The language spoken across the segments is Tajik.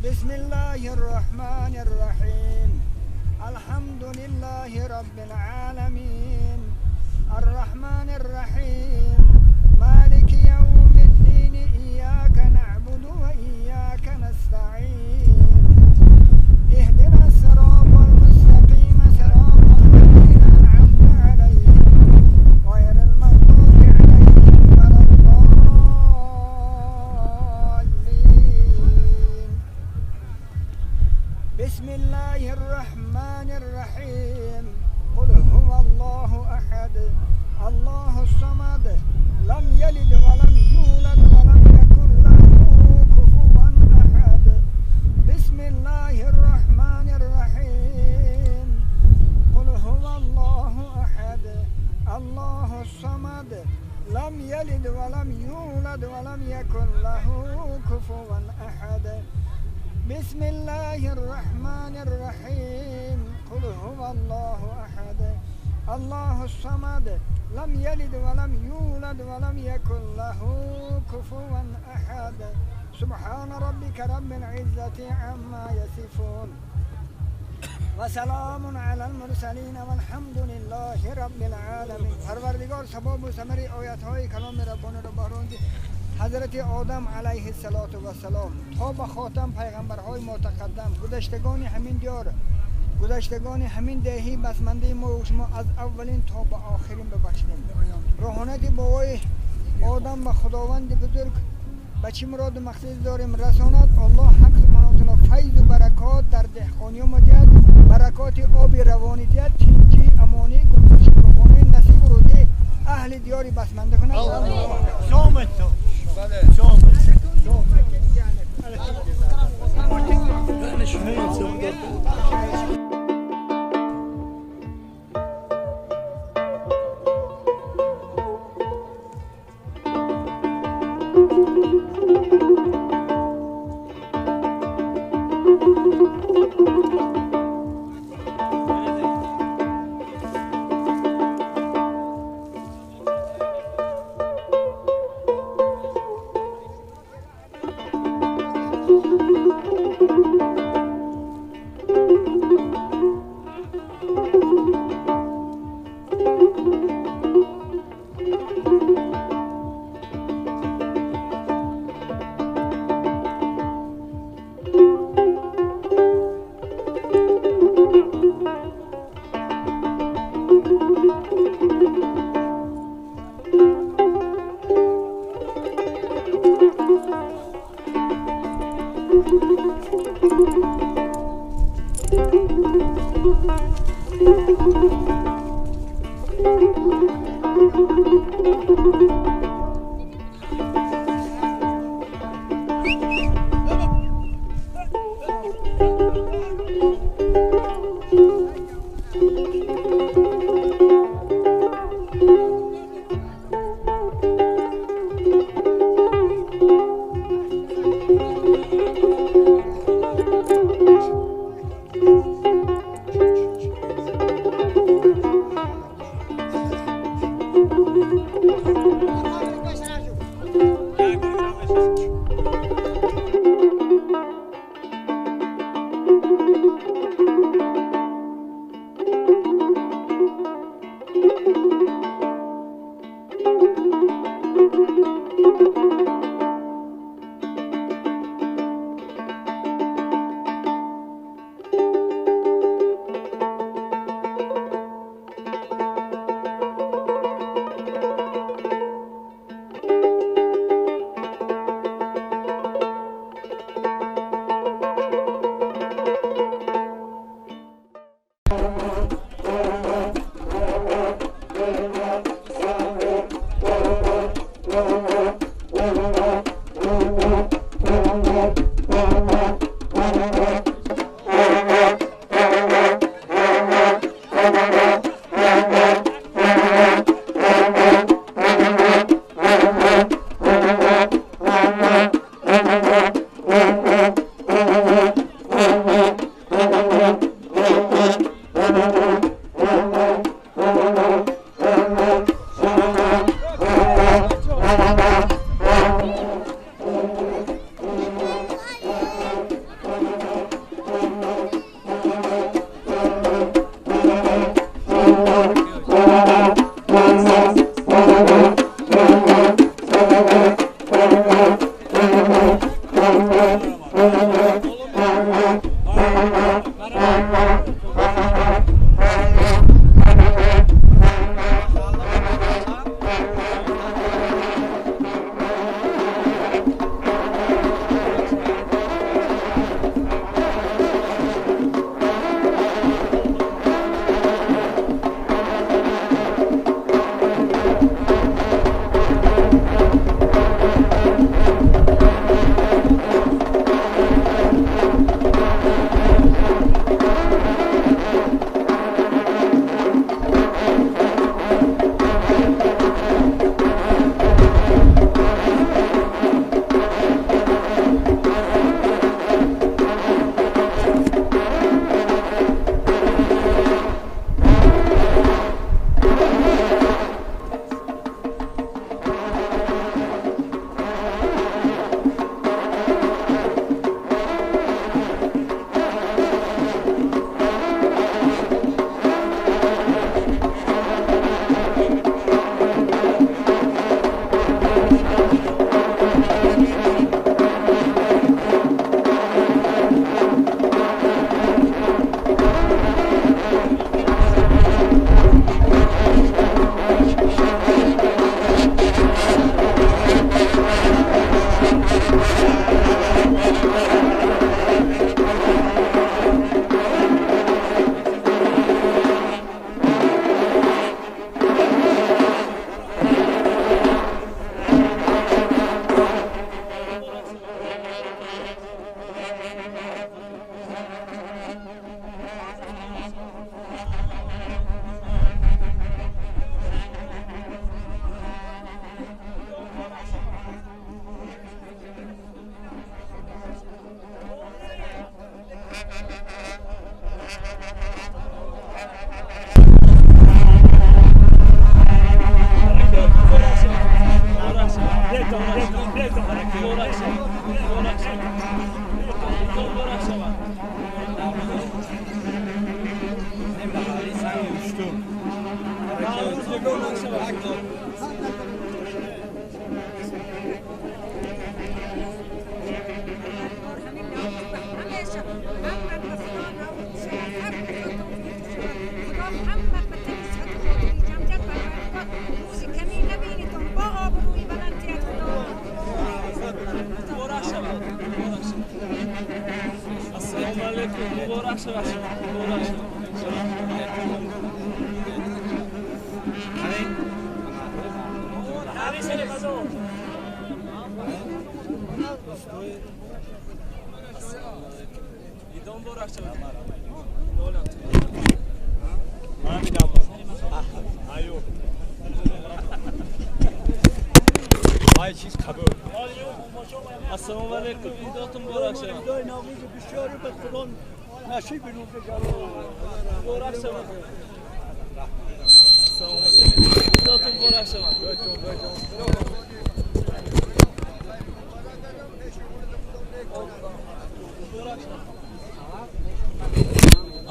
بسم الله الرحمن الرحيم. الحمد لله رب العالمين. الرحمن الرحيم. مالك يوم الدين. إياك نعبد وإياك نستعين. اهدنا الصراط المستقيم صراط الذين أنعمت عليهم غير المغضوب عليهم ولا الضالين. بسم الله الرحمن الرحيم. قل هو الله أحد الله الصمد لم يلد ولم يولد ولم يكن له كفوا أحد. بسم الله الرحمن الرحيم. قل هو الله أحد الله الصمد لم يلد ولم يولد ولم يكن له كفوا أحد. بسم الله الرحمن الرحيم. قل هو الله أحد الله الصمد لم يلد ولم يولد ولم يكن له كفوا أحد. سبحان ربك رب العزة عما يصفون وسلام على المرسلين والحمد لله رب العالمين. پروردگار سبب و ثمر آیت های کلام ربانی را بهراندی. حضرت آدم علیه الصلاة والسلام تا به خاتم پیغمبرهای متقدم، گذشتگان همین دیار، گذشتگان همین دهی بسمنده ما و شما از اولین تا به آخرین ببخشیم. روحانیت بابای آدم به خداوند بزرگ به چی مراد و مقصد داریم رساند. الله حق سبحانه و تعالی فیض و برکات در دهقانی ما دهد، برکات آب روانی دهد، تنجی امانی گل نصیب و روزی اهل دیاری بسمنده کند. Thank you.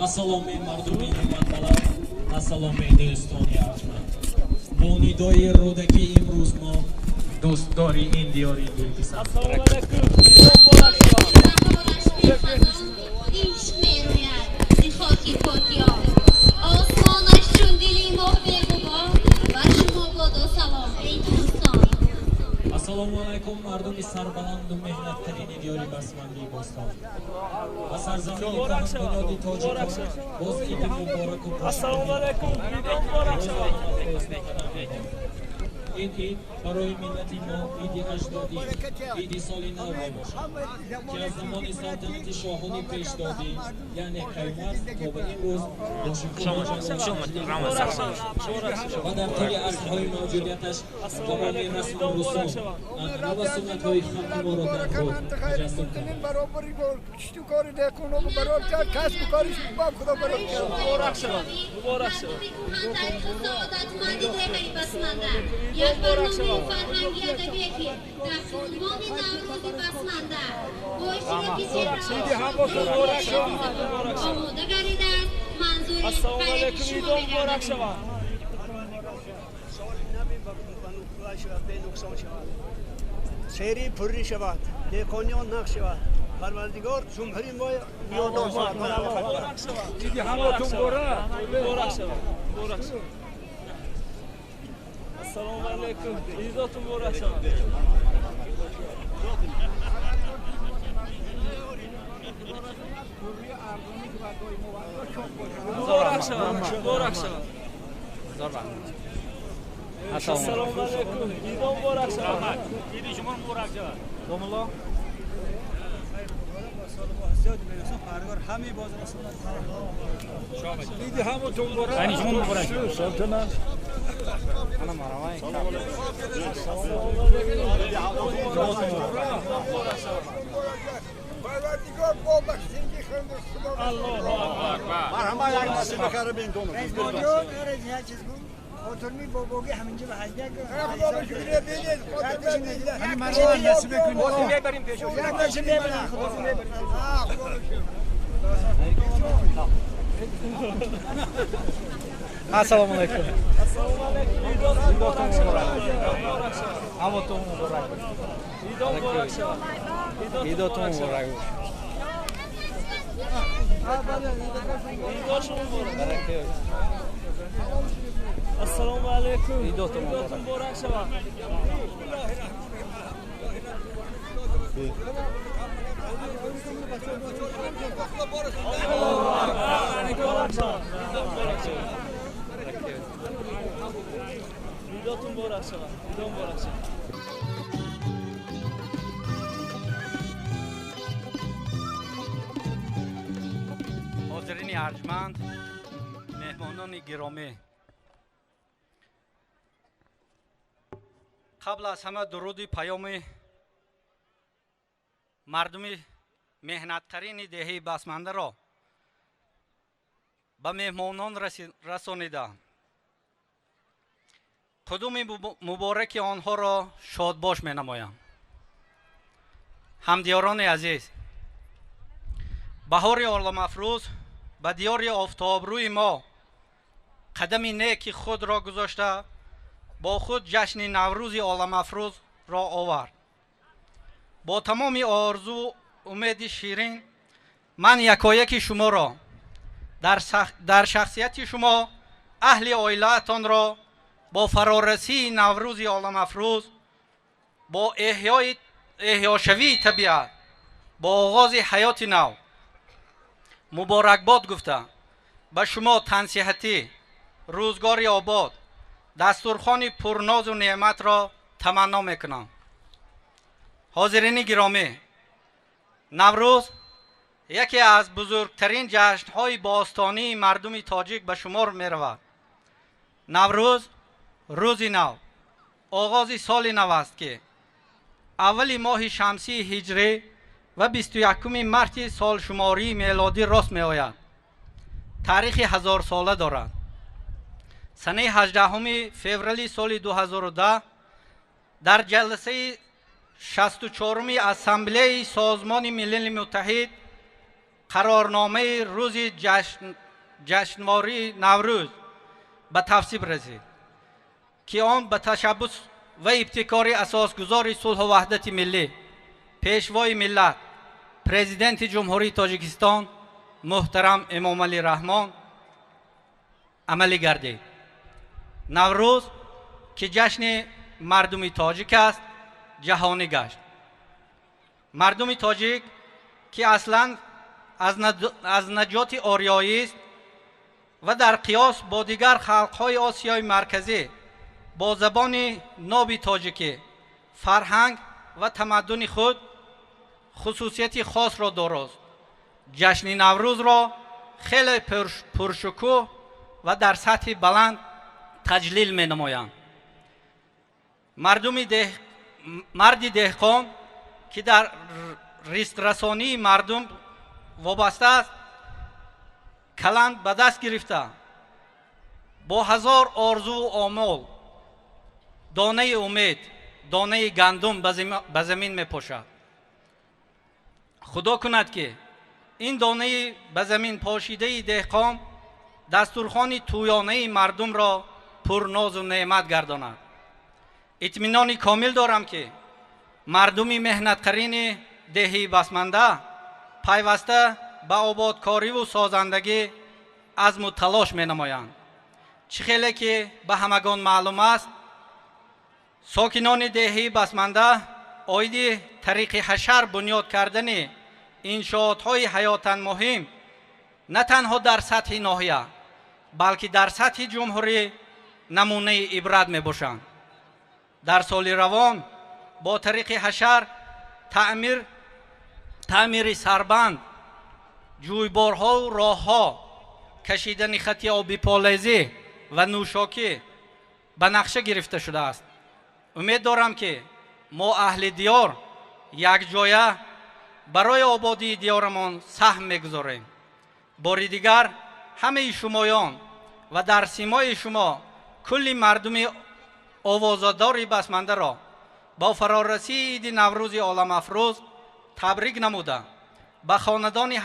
Ассаломи мардуми неъматбаланд, ассаломи дӯстони арҷманд. Бо нидои Рӯдакӣ имрӯз мо дӯстдори ин диёри дилписанд. Ишқ мерӯяд зи хоки покиён, осмонаш чун дили моҳ бегубор, бар шумо боду салом эй дӯстон. Ассалому алайкум мардуми сарбаланду меҳнаттарини диёри басмандии бостон ва сарзамини куҳанбунёди тоҷикон. Боз иди мубораку ин ид барои миллати мо иди аҷдодӣ, иди соли нав мебошад, ки аз замони салтанати шоҳони пешдодӣ, яъне Каюмарс, то ба имрӯз бо шукӯҳу ва дар тӯли асрҳои мавҷудияташ тамоми расму русум, анъана ва суннатҳои халқи моро дар худ таҷассум кард. Як барномаи фарҳанги адабие ки таҳти унвони Наврӯзи басманда бо иштироки омода гардидааст, манзури ҳар яки шумо мегардад. Сери пуррӣ шавад, деҳқониён нақ шавад, Парвардигор ҷумҳурии мо ёдон шавад. Иди ҳаматон муборак. Муборак шавад. Муборак шавад. Ассалому алайкум. Идотон муборак шавад. Муборак шавад. Муборак шавад. Ассалому алайкум. Идон муборак шавад. Иди шумо муборак шавад. Домулло. Иди ҳаматон муборак. Ани шумо муборак. Салтанат. Ана марамай. Парвардигор бо бахшинги хунду худо. Аллоҳу акбар. Марҳамат як насиб карабин дону. Резмонҷон, я чиз гум. Хотирми бобоги ҳаминҷа ба ҳаҷ як. Худо ба шукр бинед, хотир бинед. Ани марҳамат насиб кунед. Худо мебарим пешо. Як даши мебарим. Худо мебарим. Худо ба шукр. Ассалому алайкум. Ассалому алайкум. Идотон муборак. Ҳаматон муборак. Идон муборак шавад. Идотон муборак. Идошон муборак. Ассалому алайкум. Идотон муборак шавад. Идотон муборак шавад. Идон муборак шавад. Ҳозирини арҷманд, меҳмонони гиромӣ, қабл аз ҳама дуруди паёми мардуми меҳнаттарини деҳаи Басмандаро ба меҳмонон расонида, қудуми мубораки онҳоро шодбош менамоям. Ҳамдиёрони азиз, баҳори оламафрӯз ба диёри офтобрӯи мо қадами неки худро гузошта, бо худ ҷашни Наврӯзи оламафрӯзро овард. Бо тамоми орзу умеди ширин ман якояки шуморо дар шахсияти шумо аҳли оилаатонро бо фарорасии Наврӯзи оламафрӯз, бо эҳёшавии табиат, бо оғози ҳаёти нав муборакбод гуфта, ба шумо тансиҳатӣ, рӯзгори обод, дастурхони пурнозу неъматро таманно мекунам. Ҳозирини гиромӣ, Наврӯз яке аз бузургтарин ҷашнҳои бостонии мардуми тоҷик ба шумор меравад. Наврӯз рӯзи нав, оғози соли нав аст, ки аввали моҳи шамсии ҳиҷрӣ ва 21 марти солшумории мелодӣ рост меояд. Таърихи ҳазорсола дорад. Санаи 18 феврали соли 2010 дар ҷаласаи 64-уми Ассамблеяи Созмони Милали Муттаҳид қарорномаи рӯзи ҷашнвории Наврӯз ба тасвиб расид, ки он ба ташаббус ва ибтикори асосгузори сулҳу ваҳдати миллӣ, пешвои миллат, президенти Ҷумҳурии Тоҷикистон муҳтарам Эмомалӣ Раҳмон амалӣ гардид. Наврӯз, ки ҷашни мардуми тоҷик аст, ҷаҳонӣ гашт. Мардуми тоҷик, ки аслан аз наҷоти ориёист ва дар қиёс бо дигар халқҳои Осиёи Марказӣ бо забони ноби тоҷикӣ, фарҳанг ва тамаддуни худ хусусияти хосро дорост, ҷашни Наврӯзро хеле пуршукӯҳ ва дар сатҳи баланд таҷлил менамоянд. Марди деҳқон, ки дар ризқрасонии мардум вобаста аст, каланд ба даст гирифта, бо ҳазор орзуву омол донаи умед, донаи гандум ба замин мепошад. Худо кунад, ки ин донаи ба замин пошидаи деҳқон дастурхони тӯёнаи мардумро пурнозу неъмат гардонад. Итминони комил дорам, ки мардуми меҳнатқарини деҳии Басманда пайваста ба ободкориву созандагӣ азму талош менамоянд. Чӣ хеле ки ба ҳамагон маълум аст, сокинони деҳии Басманда оиди тариқи ҳашар бунёд кардани иншоотҳои ҳаётан муҳим на танҳо дар сатҳи ноҳия, балки дар сатҳи ҷумҳурӣ намунаи ибрат мебошанд. Дар соли равон бо тариқи ҳашар таъмири сарбанд, ҷӯйборҳову роҳҳо, кашидани хати оби полезӣ ва нӯшокӣ ба нақша гирифта шудааст. Умед дорам, ки мо аҳли диёр якҷоя барои ободии диёрамон саҳм мегузорем. Бори дигар ҳамаи шумоён ва дар симои шумо кулли мардуми овозадори Басмандаро бо фарорасии иди Наврӯзи оламафрӯз табрик намуда, ба хонадони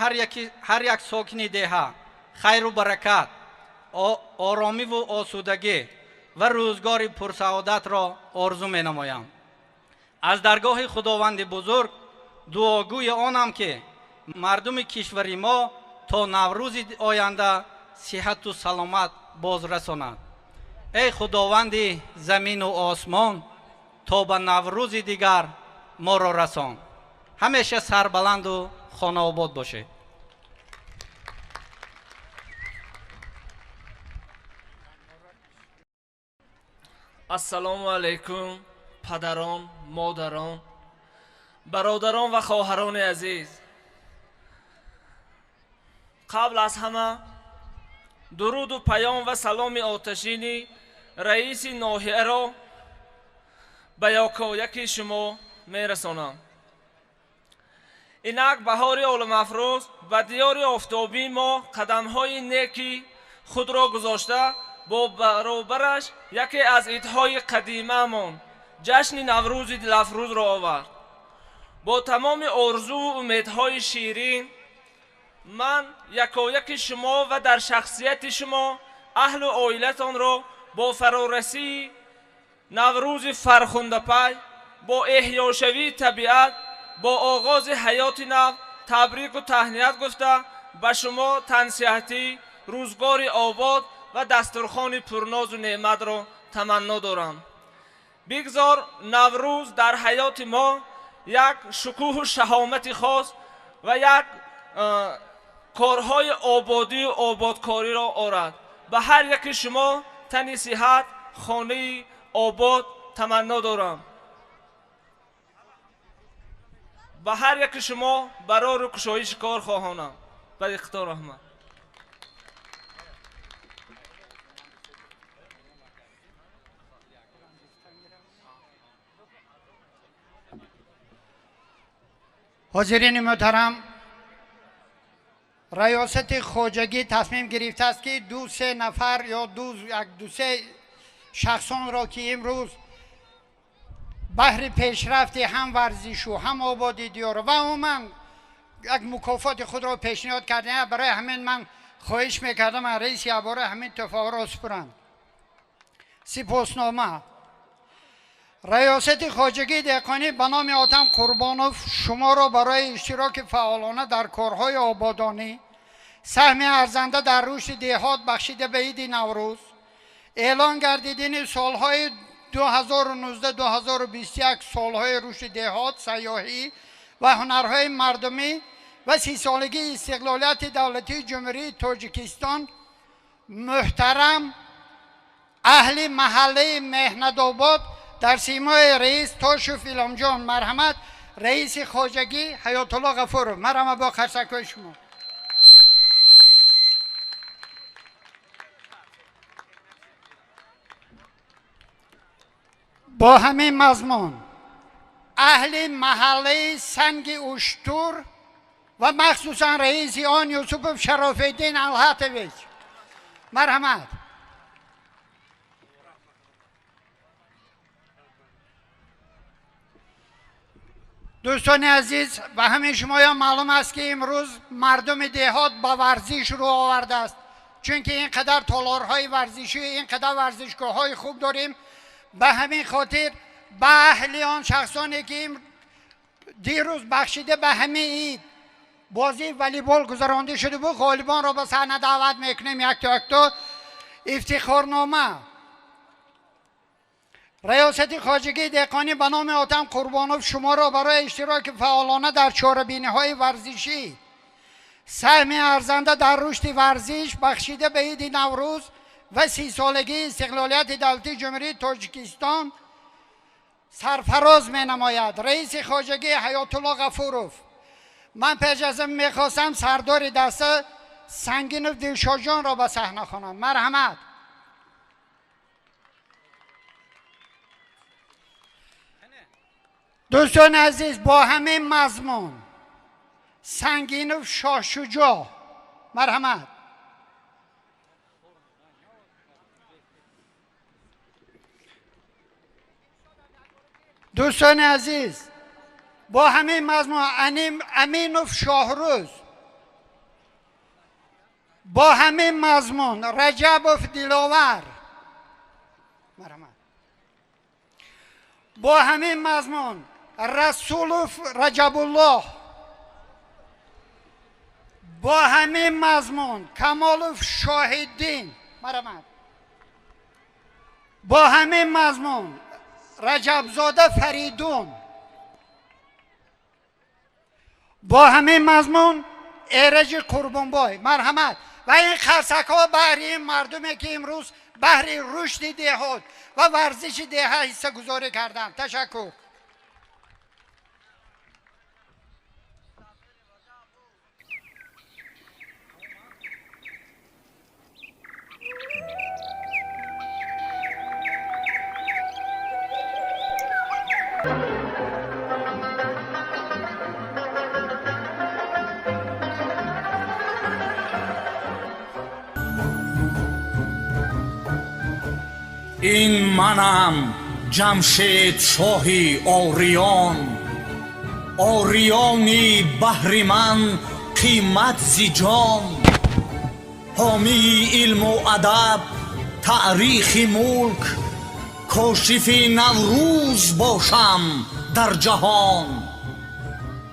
ҳар як сокини деҳа хайру баракат, оромиву осудагӣ ва рӯзгори пурсаодатро орзу менамоям. Аз даргоҳи Худованди бузург дуогӯи онам, ки мардуми кишвари мо то Наврӯзи оянда сиҳату саломат боз расонад. Эй Худованди замину осмон, то ба Наврӯзи дигар моро расон. Ҳамеша сарбаланду хонаобод бошед. Ассалому алайкум, падарон, модарон, бародарон ва хоҳарони азиз. Қабл аз ҳама дуруду паём ва саломи оташини раиси ноҳияро ба якояки шумо мерасонам. Инак баҳори оламафрӯз ба диёри офтобии мо қадамҳои неки худро гузошта, бо баробараш яке аз идҳои қадимаамон ҷашни Наврӯзи дилафрӯзро овард. Бо тамоми орзуву умедҳои ширин ман якояки шумо ва дар шахсияти шумо аҳлу оилатонро бо фарорасии Наврӯзи фархундапай, бо эҳёшавии табиат, бо оғози ҳаёти нав табрику таҳният гуфта, ба шумо тансиҳатӣ, рӯзгори обод ва дастурхони пурнозу неъматро таманно дорам. Бигзор Наврӯз дар ҳаёти мо як шукӯҳу шаҳомати хос ва як корҳои ободию ободкориро орад. Ба ҳар яки шумо тани сиҳат, хонаи обод таманно дорам. Ба ҳар яки шумо барору кушоиши кор хоҳонам. Ба иқтидор раҳмат. Ҳозирини муҳтарам, раёсати хоҷагӣ тасмим гирифтааст, ки ду-се нафар ё ду-се шахсонро, ки имрӯз баҳри пешрафти ҳам варзишу ҳам ободии диёр ва умуман як мукофоти худро пешниҳод кардем, барои ҳамин ман хоҳиш мекардам аз раиси абора ҳамин туҳфаҳоро супуранд. Сипоснома. Раёсати хоҷагии деҳқонӣ ба номи Отам Қурбонов шуморо барои иштироки фаъолона дар корҳои ободонӣ, саҳми арзанда дар рушди деҳот бахшида ба иди Наврӯз, эълон гардидани солҳои 2019-2021 солҳои рушди деҳот, сайёҳӣ ва ҳунарҳои мардумӣ ва 30-солагии истиқлолияти давлатии Ҷумҳурии Тоҷикистон муҳтарам аҳли маҳаллаи Меҳнатобод дар симои раис Тошев Иломҷон, марҳамат раиси хоҷагӣ Ҳаётулло Ғафуров, марҳамат бо қарсакҳои шумо. Бо ҳамин мазмун аҳли маҳаллаи Санги Уштур ва махсусан раиси он Юсупов Шарофиддин Алҳатович, марҳамат. Дӯстони азиз, ба ҳамин шумоён маълум аст, ки имрӯз мардуми деҳот ба варзиш рӯ овардааст, чунки ин қадар толорҳои варзишӣ, ин қадар варзишгоҳҳои хуб дорем. Ба ҳамин хотир ба аҳли он шахсоне, ки дирӯз бахшида ба ҳамин ид бозии волейбол гузаронда шуда буд. Ғолибонро ба саҳна даъват мекунем якто якто. Ифтихорнома раёсати хоҷагии деҳқонӣ ба номи Отам Қурбонов шуморо барои иштироки фаъолона дар чорабиниҳои варзишӣ, саҳми арзанда дар рушди варзиш бахшида ба иди Наврӯз ва 30-солагии истиқлолияти давлатии Ҷумҳурии Тоҷикистон сарфароз менамояд. Раиси хоҷагӣ Ҳаётулло Ғафуров. Ман пеш аз ин мехостам сардори даста Сангинов Дилшодҷонро ба саҳна хонам. Марҳамат. Дӯстони азиз, бо ҳамин мазмун Сангинов Шоҳшуҷоъ, марҳамат. Дӯстони азиз, бо ҳамин мазмун Аминов Шоҳрӯз, бо ҳамин мазмун Раҷабов Диловар, марҳамат. Бо ҳамин мазмун Расулов Раҷабуллоҳ, бо ҳамин мазмун Камолов Шоҳиддин, марҳамат. Бо ҳамин мазмун Раҷабзода Фаридун, бо ҳамин мазмун Эраҷи Қурбонбой, марҳамат. Ва ин қарсакҳо баҳри ин мардуме ки имрӯз баҳри рушди деҳот ва варзиши деҳа ҳиссагузорӣ карданд. Ташаккур. Ин манам Ҷамшед шоҳи ориён, ориёни баҳри ман қимат зи ҷон. Ҳомии илму адаб, таърихи мулк, кошифи Наврӯз бошам дар ҷаҳон.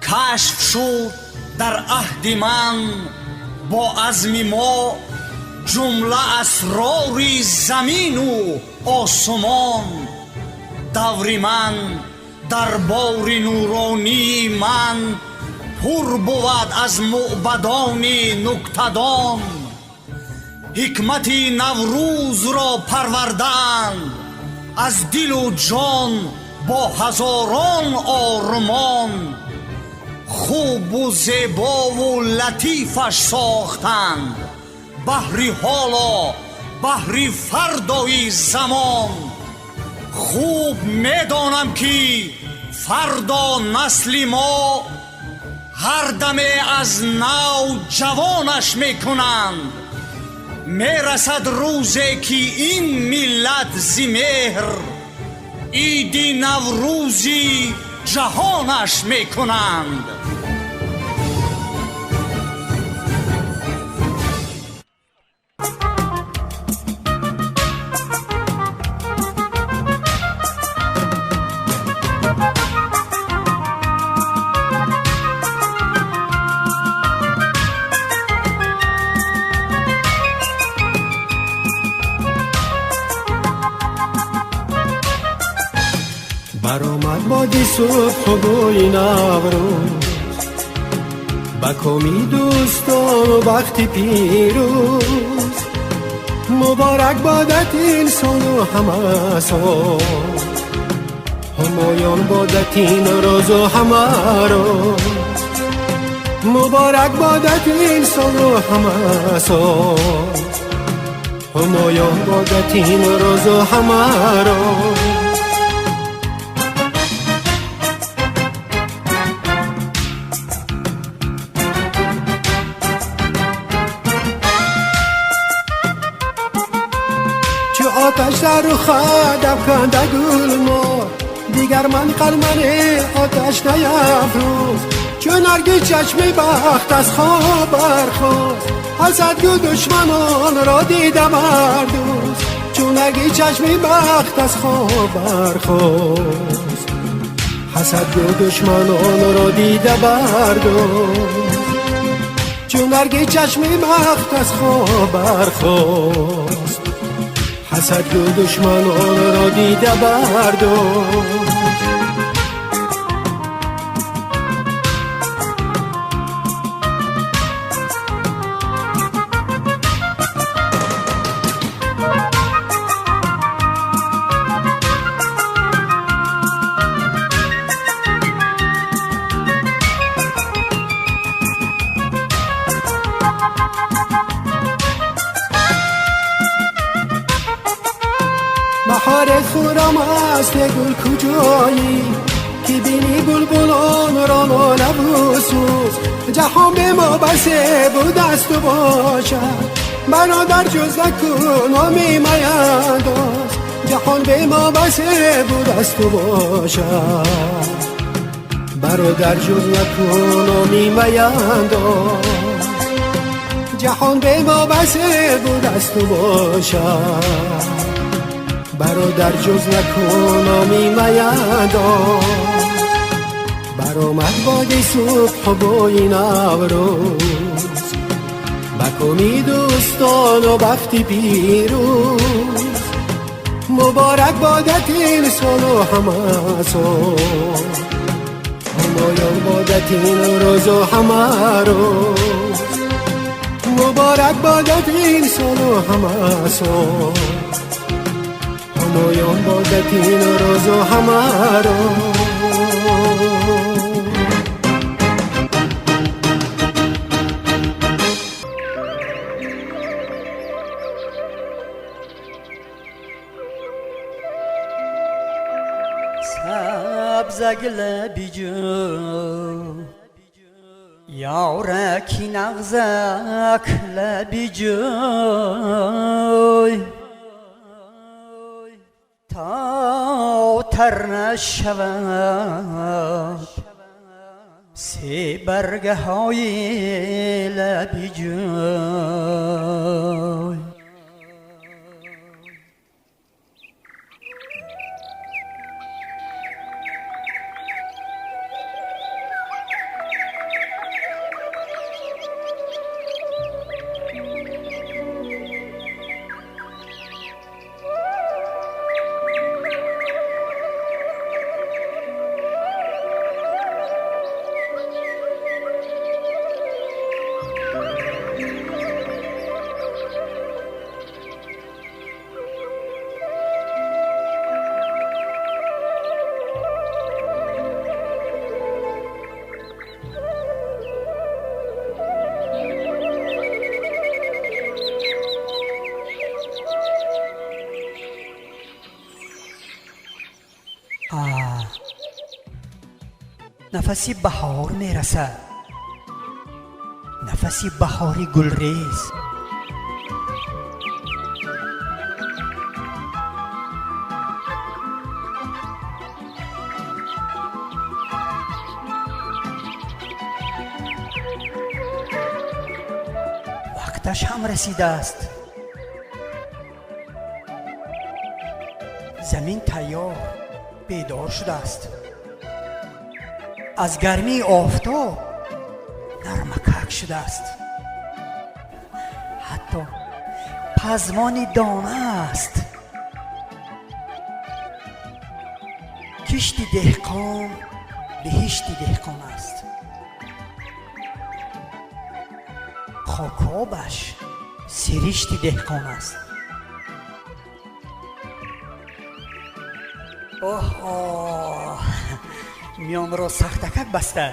Кашф шуд дар аҳди ман бо азми мо ҷумла асрори замину осмон. Даври ман, дарбори нуронии ман пур бувад аз мӯъбадони нуктадон. Ҳикмати Наврӯзро парвардаанд аз дилу ҷон бо ҳазорон ормон. Хубу зебову латифаш сохтанд баҳри ҳоло, баҳри фардои замон. Хуб медонам ки фардо насли мо ҳар даме аз нав ҷавонаш мекунанд. Мерасад рӯзе ки ин миллат зи меҳр иди Наврӯзи ҷаҳонаш мекунанд. Баромад боди субҳу бӯи Наврӯз, ба коми дӯстону бахти пирӯз. Муборак бодат ин солу ҳама сол, ҳумоён бодат ин рӯзу ҳама рӯз. Муборак бодат ин солу ҳама сол, ҳумоён бодат ин рӯзу ҳама рӯз. آتش در خود افکنده گل ما، دیگر من قلمن آتش نیفروز. چون نرگس چشمی بخت از خواب برخاست، حسد گو دشمنان را دیدم هر دوست. چون نرگس چشمی بخت از خواب برخاست، حسد گو دشمنان را دیدم هر دوست. Нарги чашми бахт аз хоб бархост, ҳасадгӯ душманонро дида бардошт. بهار خورم است گل کجایی که بینی بلبلان را لاله و سوز. جهان به ما بسه بود است و باشد، برادر جز نکن نامی مینداز. جهان به ما بسه بود است و باشد، برادر جز نکن نامی مینداز. جهان به ما بسه بود است و باشد، برادر جز نکن نامی مینداز. برآمد باد صبح و بوی نوروز، بکامی دوستان و بخت پیروز. مبارک بادت این سال و همه سال، همایان بادت این روز و همه روز. مبارک بادت این سال و همه سال، همایان بادت این روز و همه روز. سبزک لبی جو یارکی نغزک لبی جوی، تا تر نشود سه برگه های لبی جوی. нафаси баҳор мерасад, нафаси баҳори гулрез. Вақташ ҳам расидааст. Замин тайёр, бедор шудааст. Аз гармии офтоб нармакак шудааст. Ҳатто пазмони дона аст. Кишти деҳқон биҳишти деҳқон аст. Хокобаш сиришти деҳқон аст. Оҳ, миёнро сахтакак баста,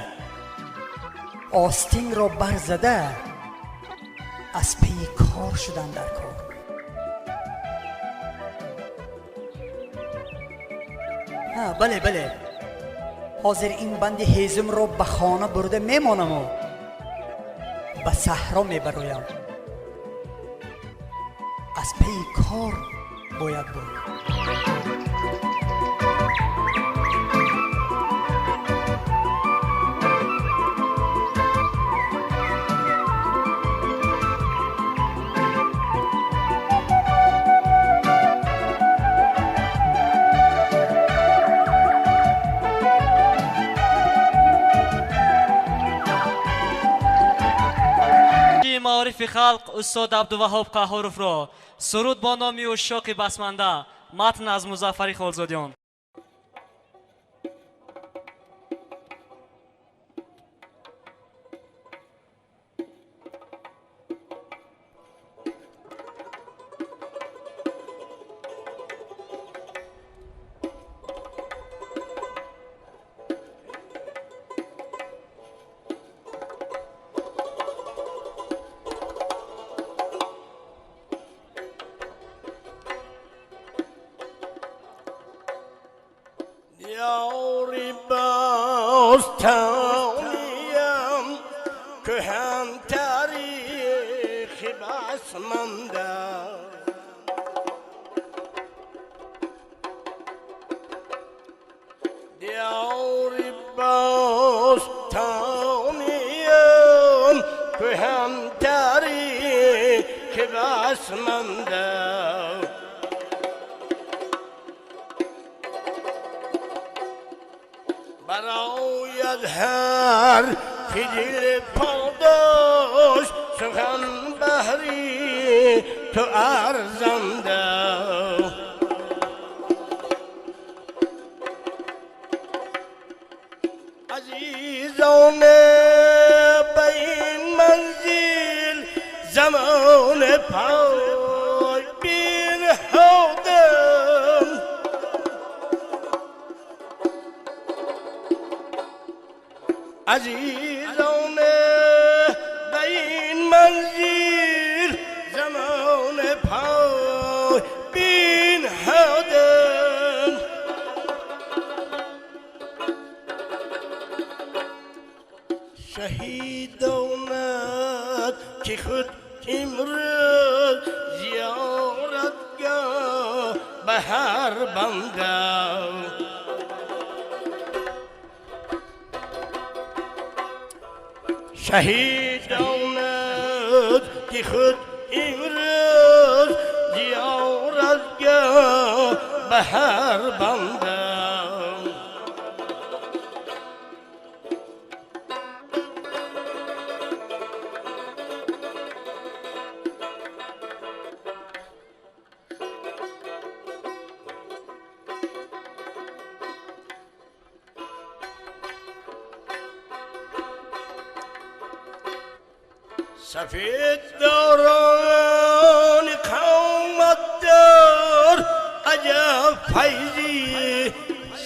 остинро барзада, аз пайи кор шудан дар кор. Бале, бале, ҳозир ин банди ҳезумро ба хона бурда мемонаму ба саҳро мебароям. Аз пайи кор бояд буд. Маорифи халқ устод Абдуваҳоб Қаҳҳоровро. Суруд бо номи Ушшоқи басманда, матн аз Музаффари Холзодиён. Диёри бостониям, кӯҳан тарихи басманда. Диёри бостониям, кӯҳан тарихи басманда. Барояд ҳар дил подош, сухан баҳри ту арзанда. Азизон, ба ин манзил замон пой бинҳодам. Азизон, ба ин манзил замон пой бинҳодам. Шаҳидонат ки худ имрӯз зиёратгоҳ ба ҳар банда. Шаҳидонат ки худ имрӯз зиёратгоҳ ба ҳар банда. Сафед дорони қомат дор, аҷаб файзи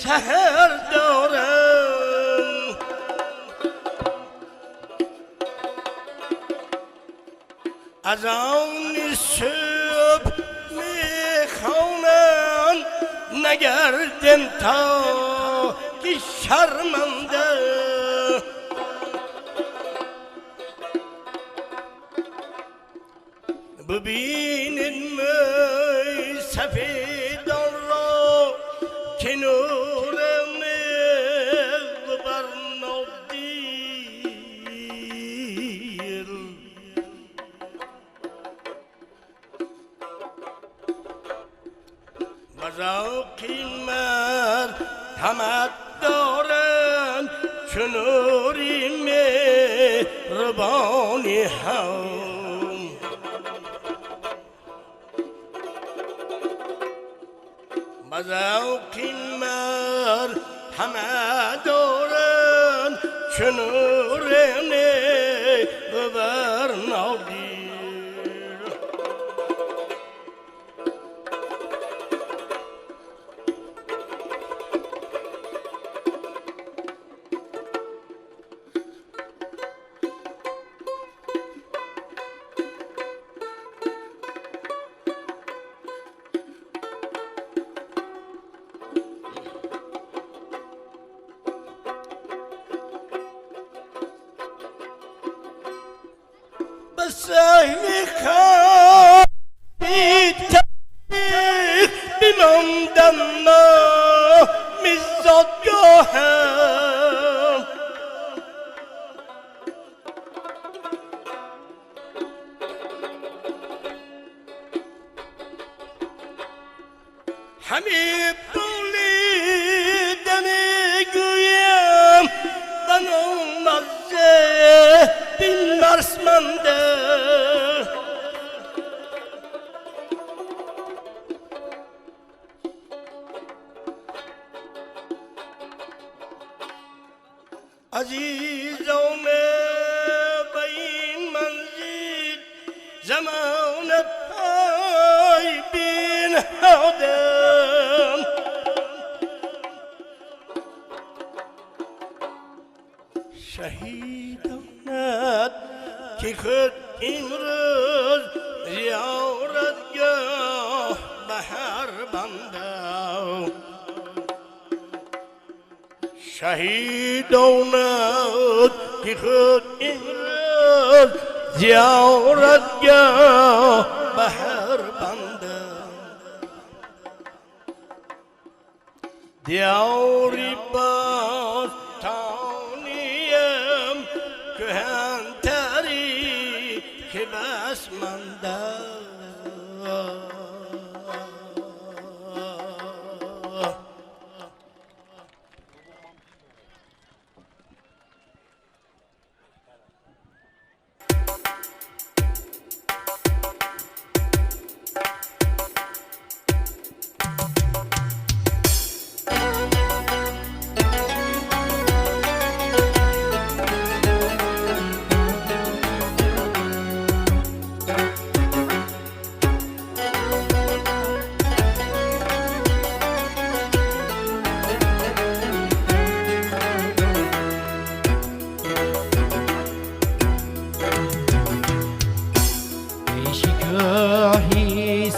саҳар доранд. Аз они субҳ мехонанд, нагардем то ки шарманда. Бибинед мӯй сафедонро, ки нури меҳр бар нодир. Ба завқи марҳамат доранд, чу нури меҳрубони ҳам. Ба завқи марҳамат доранд, чу нури меҳр бар нодир. Ба саҳли хоби таърих бимондам номи зодгоҳам. Ҳами болида мегӯям ба номи марсманда. زمان پای بنهادم. شهیدانت که خود امروز زیارتگاه به هر بنده، شهیدانت که خود امروز زیارتگاه به هر بنده. دیاری باز تانیم کهن‌تری که بس مانده.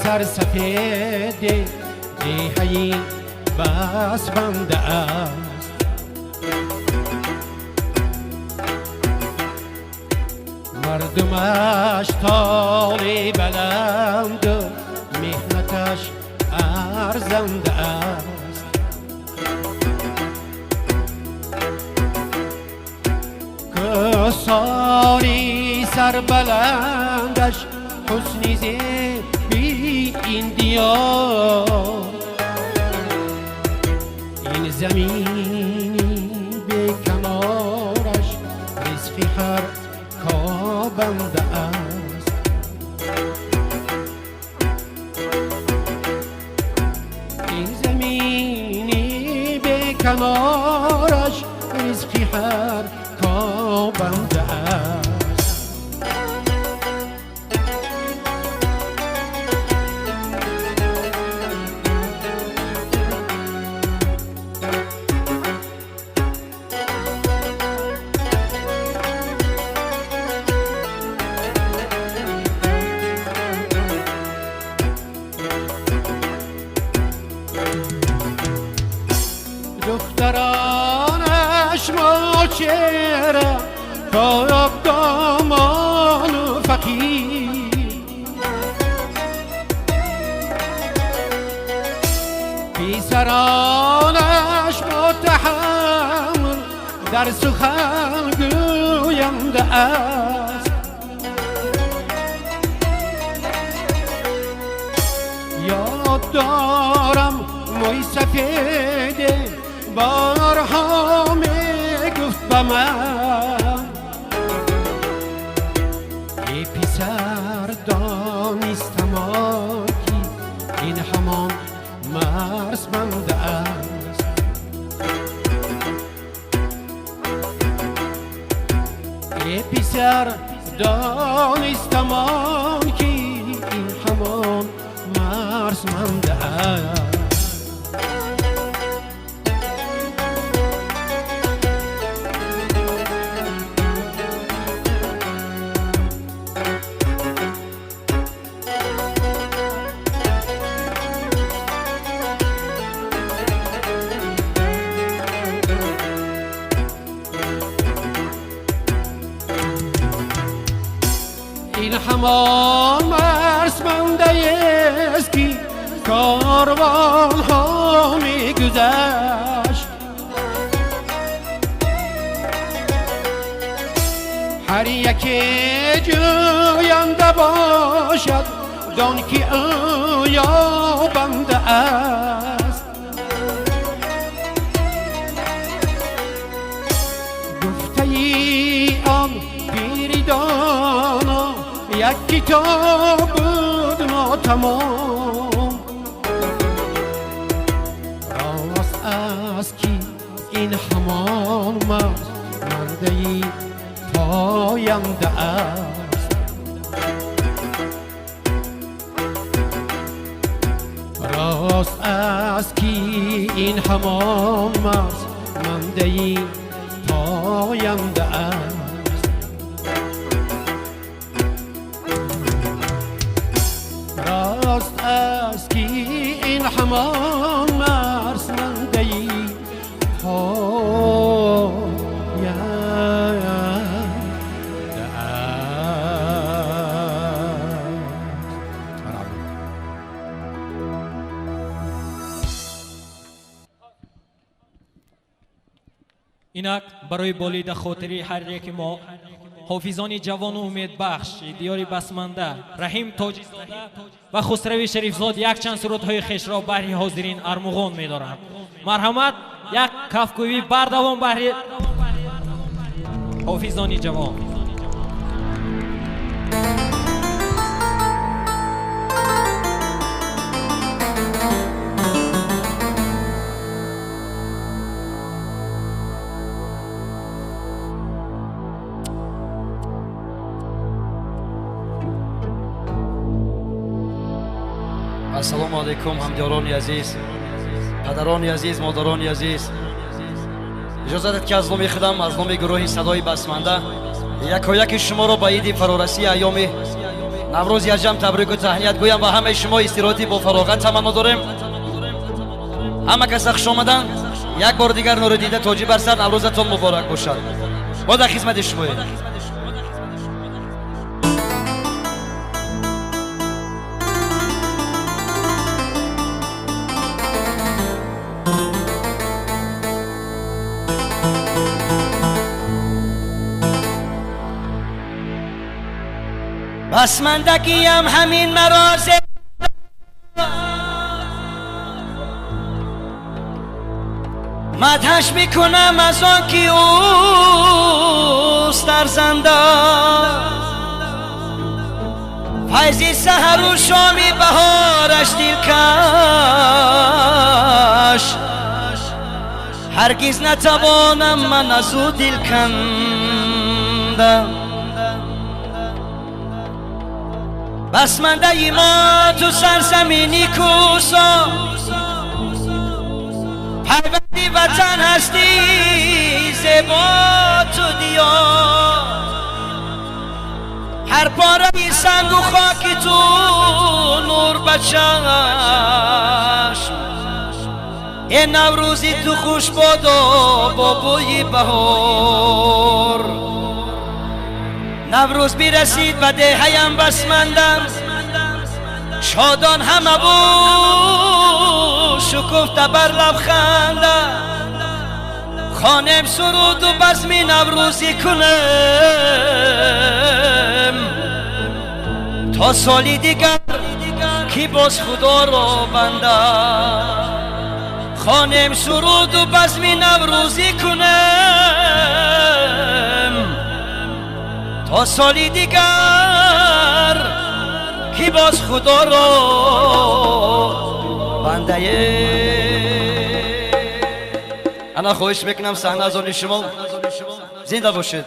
سرسفید دیهی بس بنده است، مردمش تالی بلند و مهنتش ارزنده است. کساری سربلندش حسنی زیبی این دیار، این زمینی به کنارش رزق هر کابنده است. این زمینی به کنارش رزق هر کابنده است. دخترانش ما چهره پاک دامان و فقیر، پسرانش با تحمل در سخن گوینده است. یاد دارم موی سفید بارها می گفت به من، ای پسر دانستم که این همان مرز بنده است. ای پسر دانستم که این همان مرز بنده است. این همان مرز بنده است که کاروان ها می گذشت، هر یکی جوینده باشد دان که او یابنده است. گفته ای آن پیر دانا یک کتاب بود ناتمام، راست است که این همان مرز منده پاینده است. این همان مرز منده پاینده است. راست است که این همان مرز منده پاینده است. Инак барои болида хотири ҳар яки мо ҳофизони ҷавону умедбахш диёри Басманда Раҳим Тоҷизода ва Хусрави Шарифзод якчанд сурудҳои хешро баҳри ҳозирин армуғон медоранд. Марҳамат, як кафкӯбӣ бардавом баҳри ҳофизони ҷавон. Ассалому алайкум, ҳамдиёрони азиз, падарони азиз, модарони азиз. Иҷозат дед ки аз номи худам, аз номи гурӯҳи Садои Басманда якояки шуморо ба иди фарорасии айёми Наврӯзи аҷам табрику таҳният гӯям ва ҳамаи шумо истироҳати бо фароғат таманно дорем. Ҳама каса хуш омаданд. Як бори дигар нури дида тоҷи бар сар, Наврӯзатон муборак бошад. Мо дар хизмати шумоем. بسمندگیم همین مراز مدهش میکنم از آن که اوست ارزنده، فیض سحر و شامی بهارش دلکش، هرگز نتوانم من از او دل کندم. بسمنده ما تو سرزمینی کوسا، پیوندی وطن هستی زیبا تو دیار، هر پاره سنگ و خاکی تو نور بچشم، این نوروزی تو خوش باد و با بوی بهار. نوروز بیرسید به دهیم بسمندم، شادان همه بود شکفته بر لب خنده، خانم سرود و بزمی نوروزی کنم تا سالی دیگر کی باز خدا را بنده، خانم سرود و بزمی نوروزی کنم تا سالی دیگر کی باز خدا را بنده. انا خواهش میکنم صحنه از آن شما زنده باشید.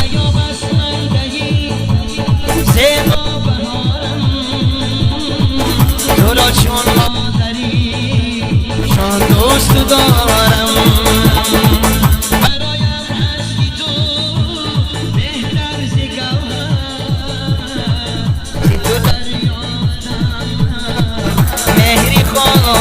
ایا بسمندگی زیبا بهارم تو را چون مادری چون دوست دارم برایم هستی تو بهتر ز گوهر ز تو دریافتم مهری خواهم.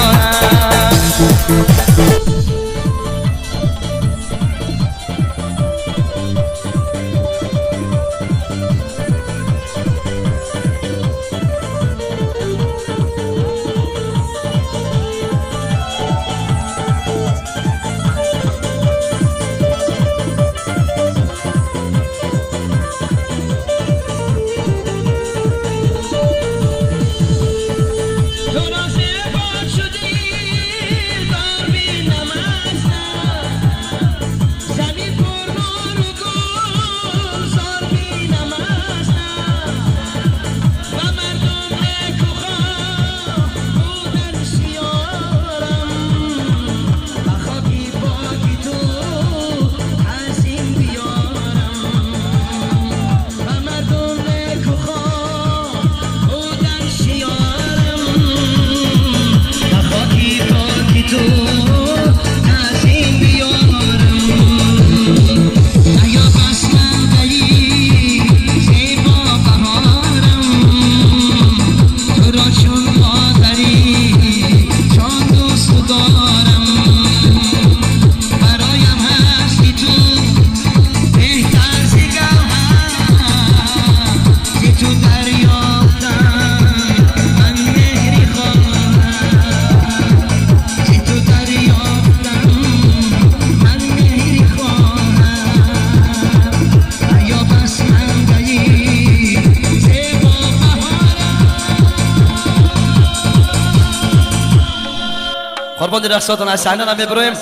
قربان رقصاتان از صحنه نمیبرویم.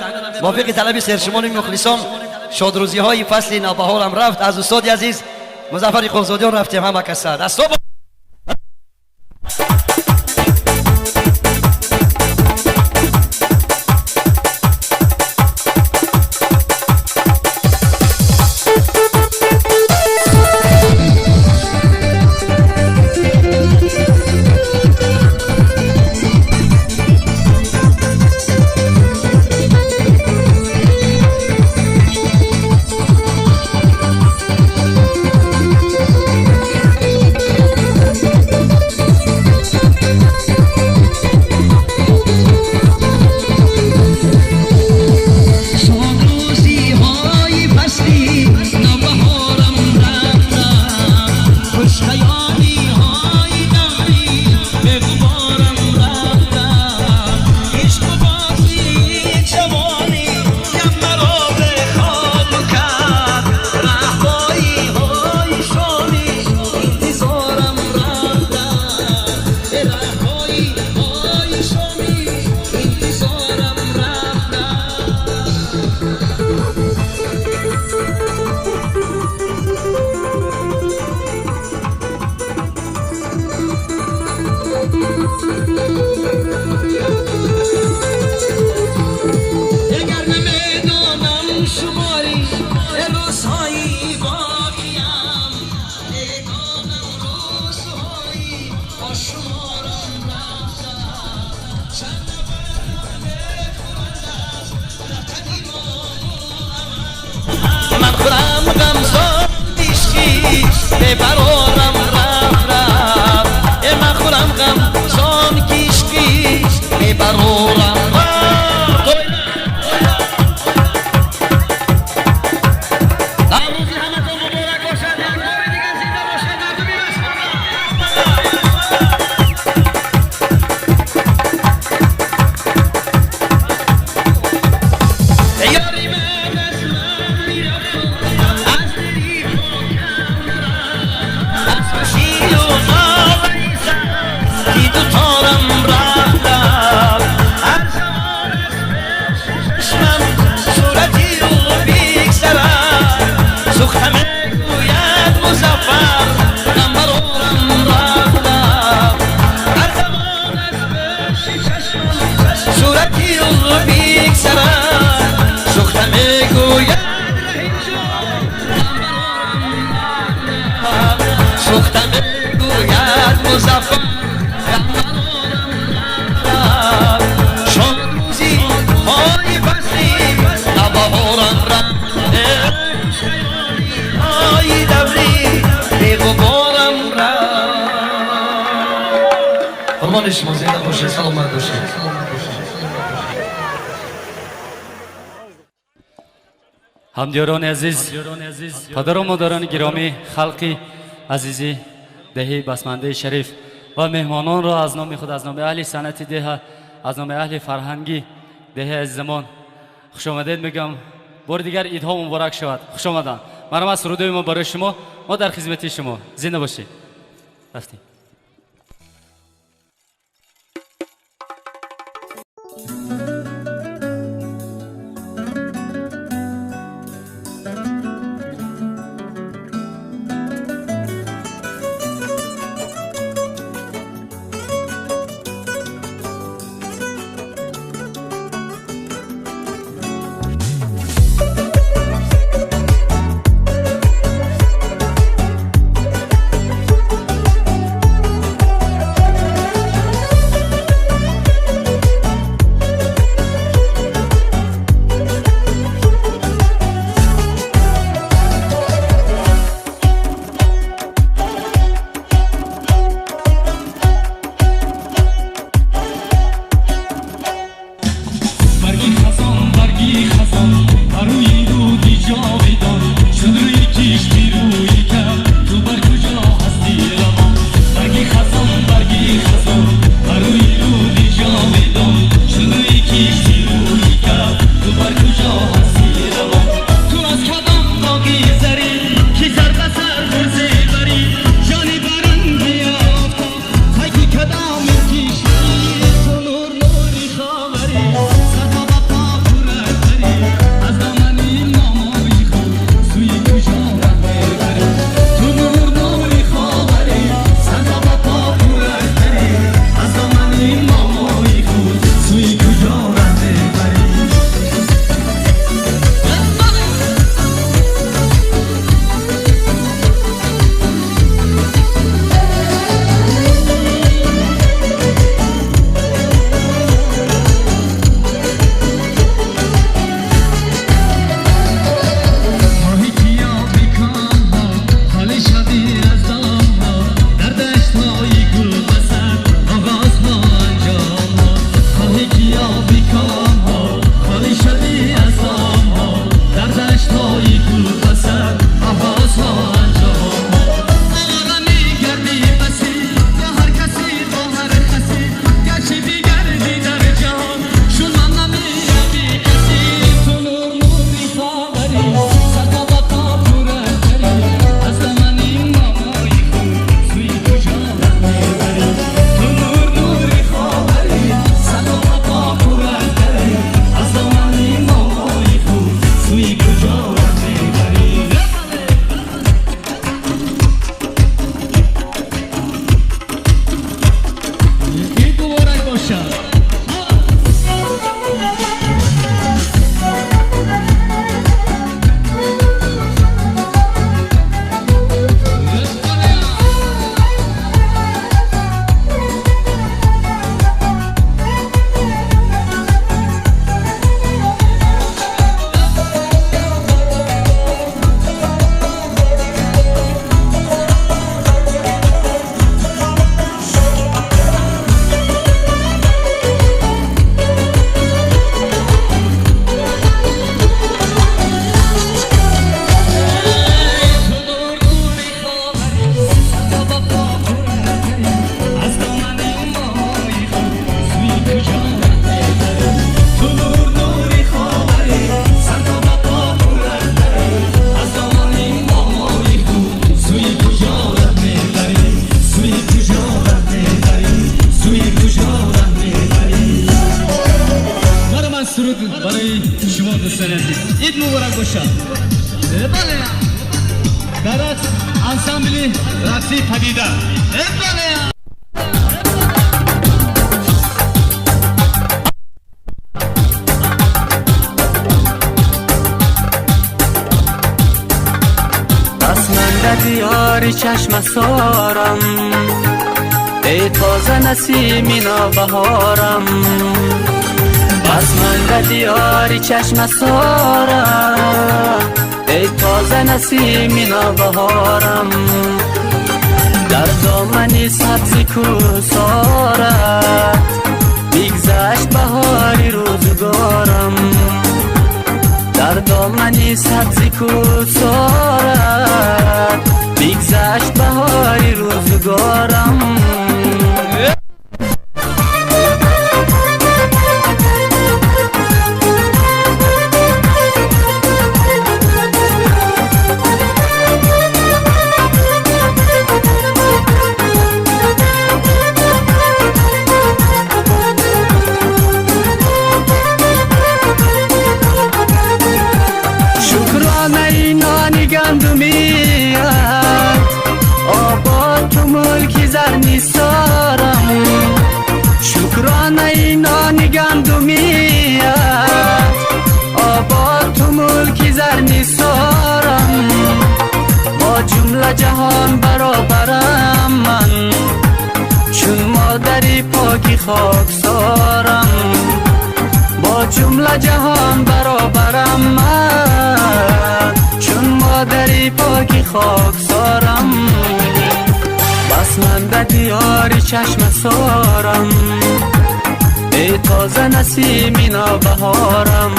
موافق طلب سرشمان مخلصان شادروزی های فصل نوبهار هم رفت. از استاد عزیز مظفر قلزادیان رفتیم همه کسا دستا. Ханда мегӯяд Музаффар, шодрӯзӣ ҳои фасли навбаҳорам рафт, ҳои даври беғуборам рафт. Қурбони шумо, зинда бошед, саломат бошед. Ҳамдиёрони азиз, падару модарони гиромӣ, халқи азизи деҳаи Басмандаи шариф ва меҳмононро аз номи худ, аз номи аҳли санъати деҳа, аз номи аҳли фарҳанги деҳаи азизамон хушомадед мегӯям. Бори дигар идҳо муборак шавад. Хушомаданд. Марҳамат, сурудои мо барои шумо, мо дар хизмати шумо. Зинда бошед. Рафтем. Басманда диёри чашмасорам, эй тоза насими навбаҳорам. Басманда диёри чашмасорам, эй тоза насими навбаҳорам. Дар домани сабзи кӯҳсорат бигзашт баҳори рӯзгорам. Дар домани сабзи кӯҳсорат бигзашт баҳори рӯзгорам. Шукронаи нони гандумият, обод ту мулки зарнисорам. Бо ҷумла ҷаҳон баробарам ман, чун модари поки хоксорам. Бо ҷумла ҷаҳон баробарам ман, чун модари поки хоксорам. Басманда диёри чашмасорам, эй тоза насими навбаҳорам.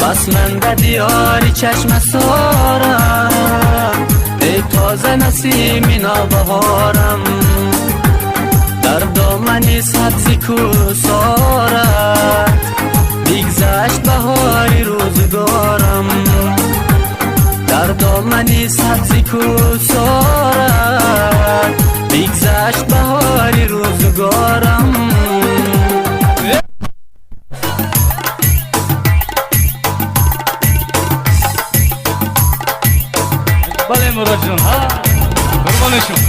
Басманда диёри чашмасорам, эй тоза насими навбаҳорам. Дар домани сабзи кӯҳсорат бигзашт баҳори рӯзгорам. Дар домани сабзи кӯҳсорат бигзашт баҳори рӯзгорам. Бале Муроджон, ҳа, қурбонашон.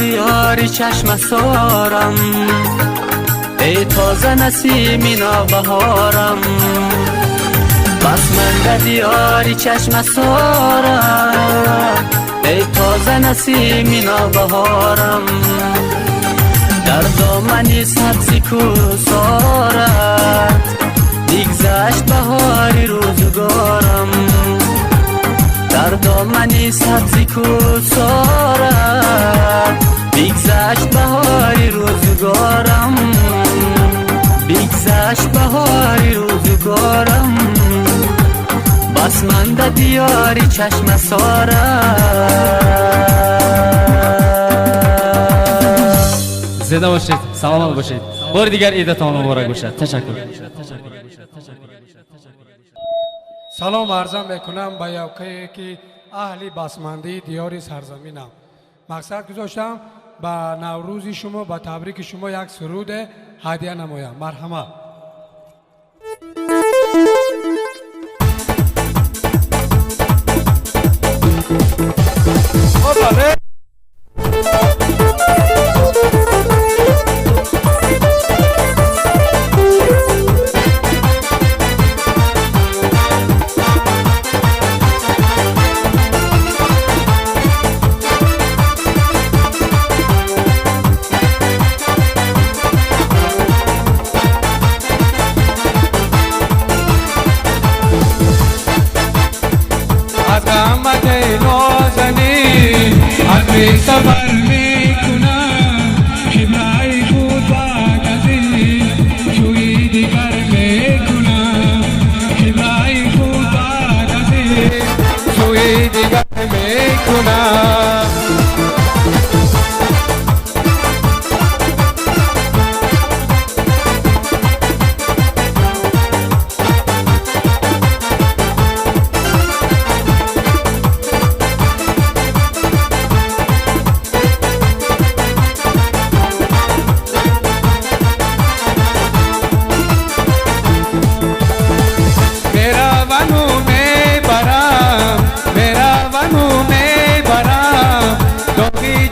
Диёри чашмасорам, эй тоза насими навбаҳорам. Басманда диёри чашмасорам, эй тоза насими навбаҳорам. Дар домани сабзи кӯҳсорат бигзашт баҳори рӯзгорам. Дар домани сабзи кӯҳсорат бигзашт баҳори рӯзгорам. Бигзашт баҳори рӯзгорам. Басманда диёри чашмасорам. Зинда бошед, саломат бошед. Бори дигар идатон муборак бошад. Ташаккур. Салом арзам мекунам ба якое ки аҳли басмандии диёри сарзаминам. Мақсад гузоштам ба наврӯзи шумо, ба табрики шумо як суруде ҳадия намоям. Марҳамат. سفر میکنم قبله خود بعد از این سوی دیگر میکنم قبله خود بعد از این سوی دیگر میکنم.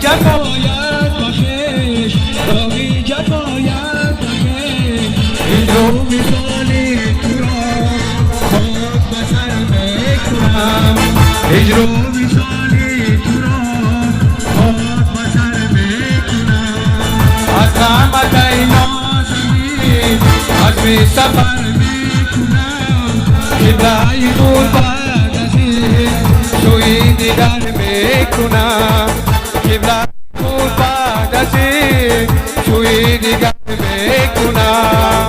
جفایت بخش راهی جفایت بخش این رو مثالی تو را خاک به سر میکنم هجر و مثالی تو را خاک به سر میکنم از غمت ای نازنین عزم سفر میکنم قبله خود بعد از این سوی دیگر میکنم قبله خود بعد از این سوی دیگر میکنم.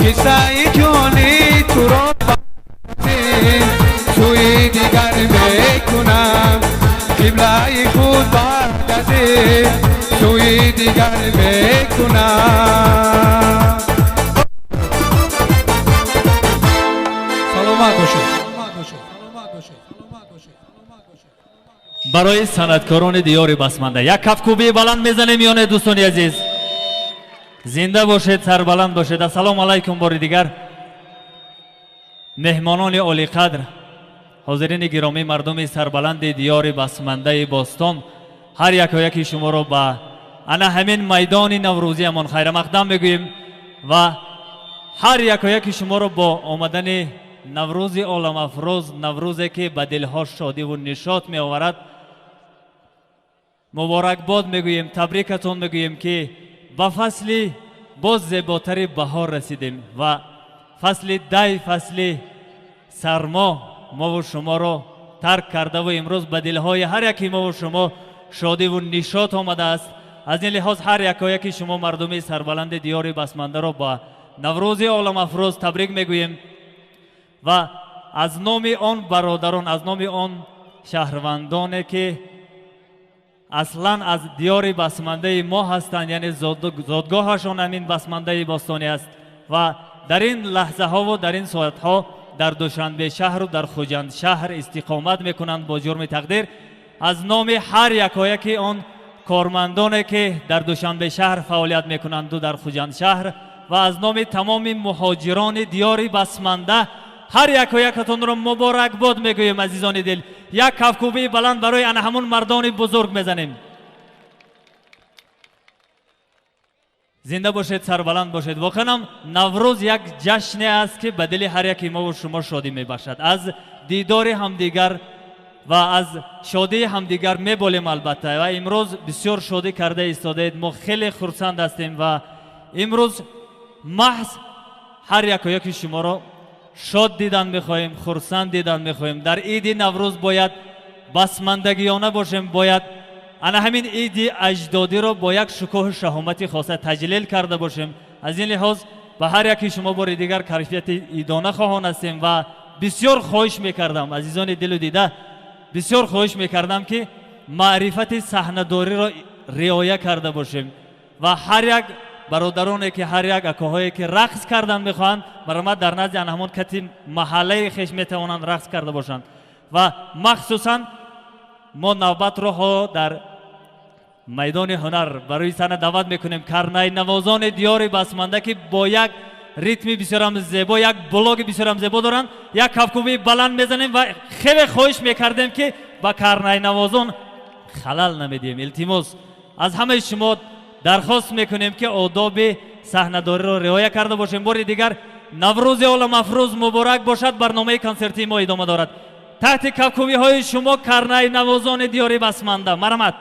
قصه جانی تو را سوی دیگر میکنم قبله خود بعد از این سوی دیگر میکنم. سلامت باشید. برای санъаткорони диёри басманда як кафкӯбии баланд мезанем ёне дӯстони азиз. Зинда бошед, сарбаланд бошед. Ассалому алайкум бори дигар меҳмонони олиқадр, ҳозирини гиромӣ, мардуми сарбаланди диёри басмандаи бостон, ҳар якояки шуморо ба ана ҳамин майдони наврӯзиамон хайрамақдам мегӯем ва ҳар якояки шуморо бо омадани наврӯзи оламафрӯз, наврӯзе ки ба дилҳо шодиву нишот меоварад, муборакбод мегӯем, табрикатон мегӯем ки ба фасли боз зеботари баҳор расидем ва фасли дай, фасли сармо мову шуморо тарк кардаву имрӯз ба дилҳои ҳар яки мову шумо шодиву нишот омадааст. Аз ин лиҳоз ҳар якояки шумо мардуми сарбаланди диёри басмандаро ба наврӯзи оламафрӯз табрик мегӯем ва аз номи он бародарон, аз номи он шаҳрвандоне ки аслан аз диёри басмандаи мо ҳастанд, яъне зодгоҳашон ҳамин басмандаи бостонӣ аст ва дар ин лаҳзаҳову дар ин соатҳо дар Душанбе шаҳру дар Хуҷанд шаҳр истиқомат мекунанд бо ҷурми тақдир, аз номи ҳар якояки он кормандоне ки дар Душанбе шаҳр фаъолият мекунанду дар Хуҷанд шаҳр ва аз номи тамоми муҳоҷирони диёри басманда ҳар якоякатонро муборакбод мегӯем. Азизони дил, як кафкӯбии баланд барои ана ҳамун мардони бузург мезанем. Зинда бошед, сарбаланд бошед. Воқеан наврӯз як ҷашне аст ки ба дили ҳар яки мову шумо шодӣ мебахшад. Аз дидори ҳамдигар ва аз шодии ҳамдигар меболем албатта ва имрӯз бисёр шодӣ карда истодаед. Мо хеле хурсанд ҳастем ва имрӯз маҳз ҳар якояки шуморо шод дидан мехоҳем, хурсанд дидан мехоҳем. Дар иди наврӯз бояд басмандагиёна бошем, бояд ана ҳамин иди аҷдодиро бо як шукӯҳу шаҳомати хоса таҷлил карда бошем. Аз ин лиҳоз ба ҳар яки шумо бори дигар кайфияти идона хоҳон ҳастем ва бисёр хоҳиш мекардам, азизони дилу дида, бисёр хоҳиш мекардам ки Маърифати саҳнадориро риоя карда бошем ва ҳар як бародароне ки, ҳар як акоҳое ки рақс кардан мехоҳанд, марҳамат, дар назди ана ҳамон кати маҳаллаи хеш метавонанд рақс карда бошанд. Ва махсусан мо навбатро ҳо дар майдони ҳунар барои саҳна даъват мекунем карнайнавозони диёри Басманда, ки бо як ритми бисёрам зебо, як блоги бисёрам зебо доранд. Як кафкӯбии баланд мезанем ва хеле хоҳиш мекардем, ки ба карнайнавозон халал намедиҳем. Илтимос, аз ҳамаи шумо дархост мекунем, ки одоби саҳнадориро риоя карда бошем. Бори дигар Наврӯзи оламафрӯз муборак бошад. Барномаи консертии мо идома дорад. Таҳти кафкӯбиҳои шумо карнайнавозони диёри Басманда, марҳамат.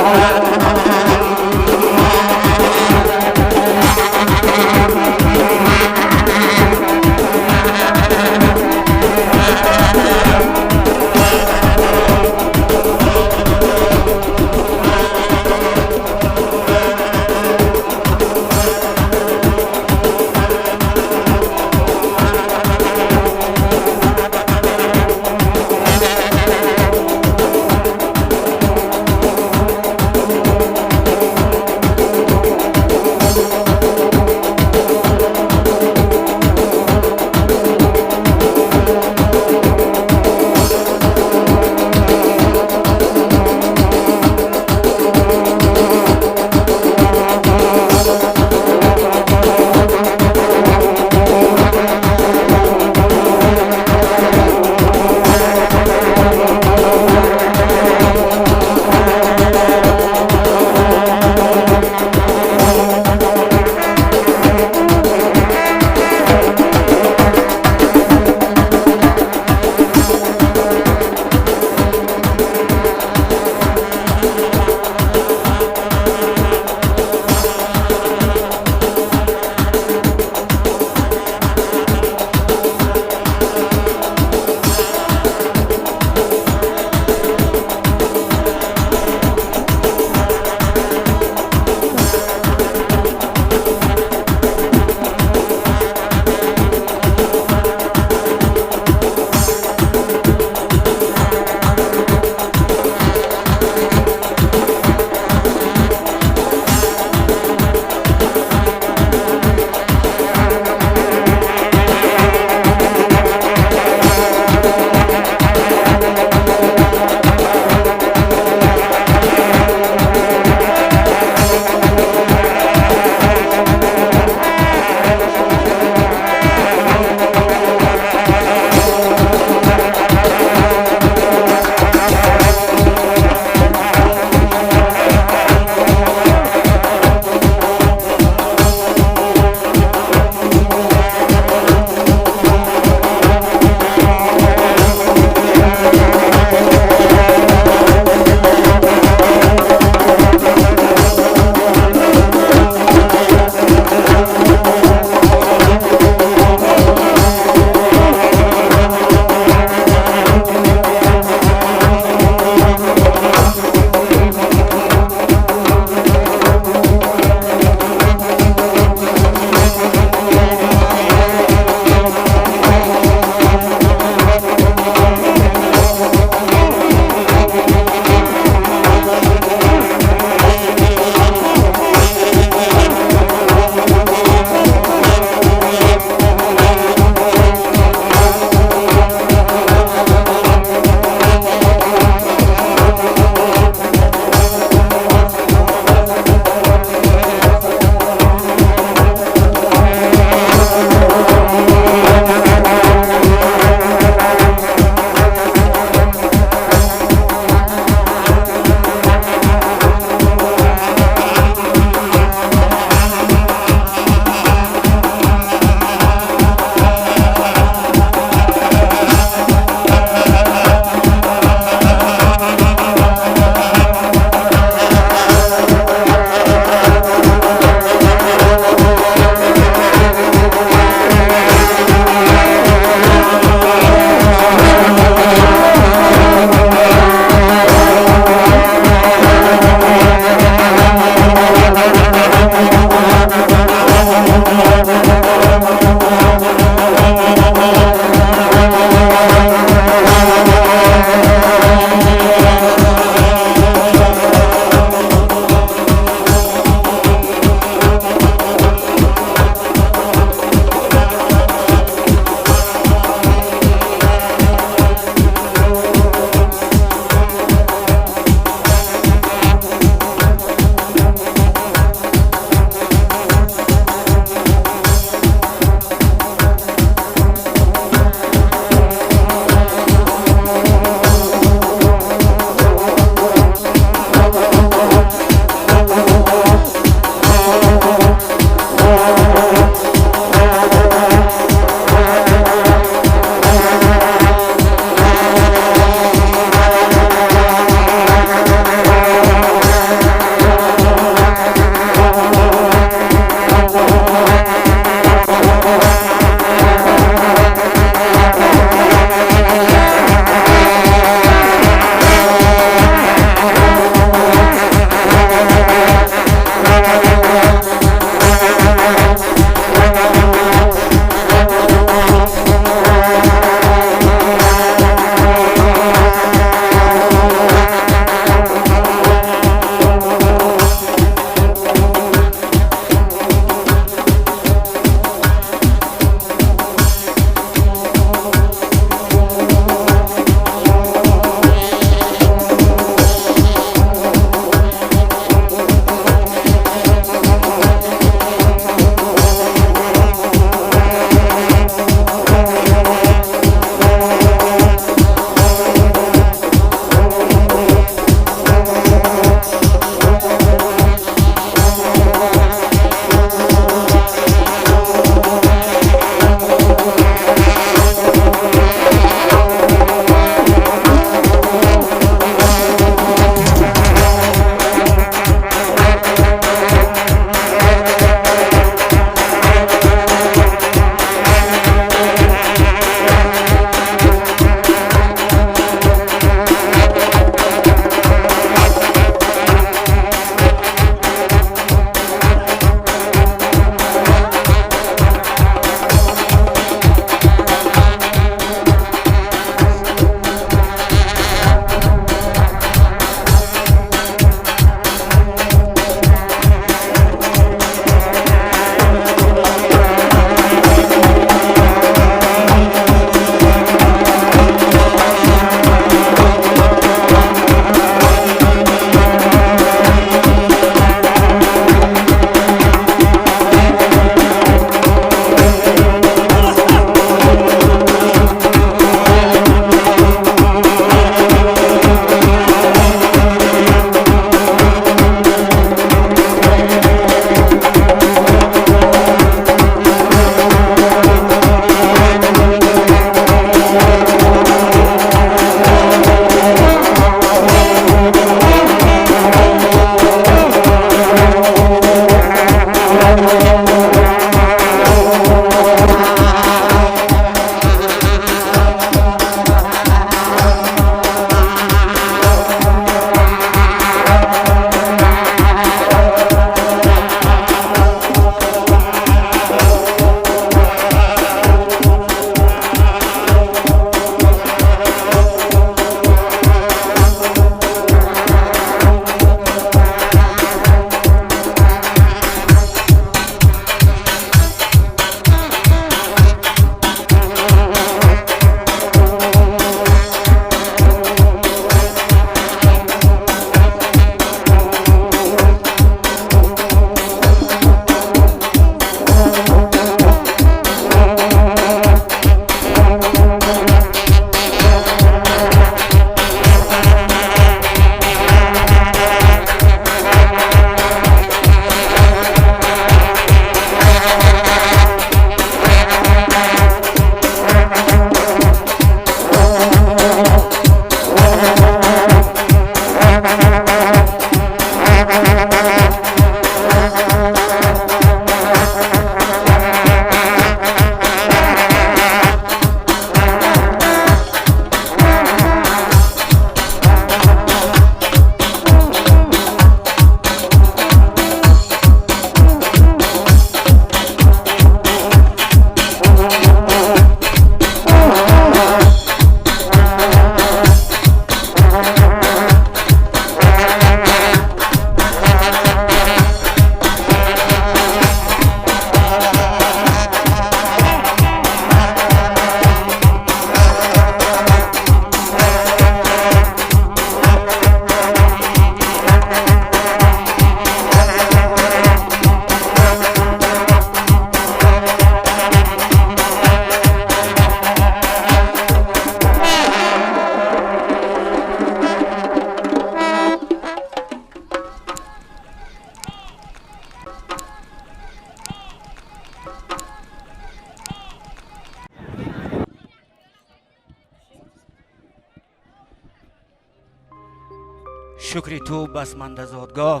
Шукри ту басмандазодгоҳ,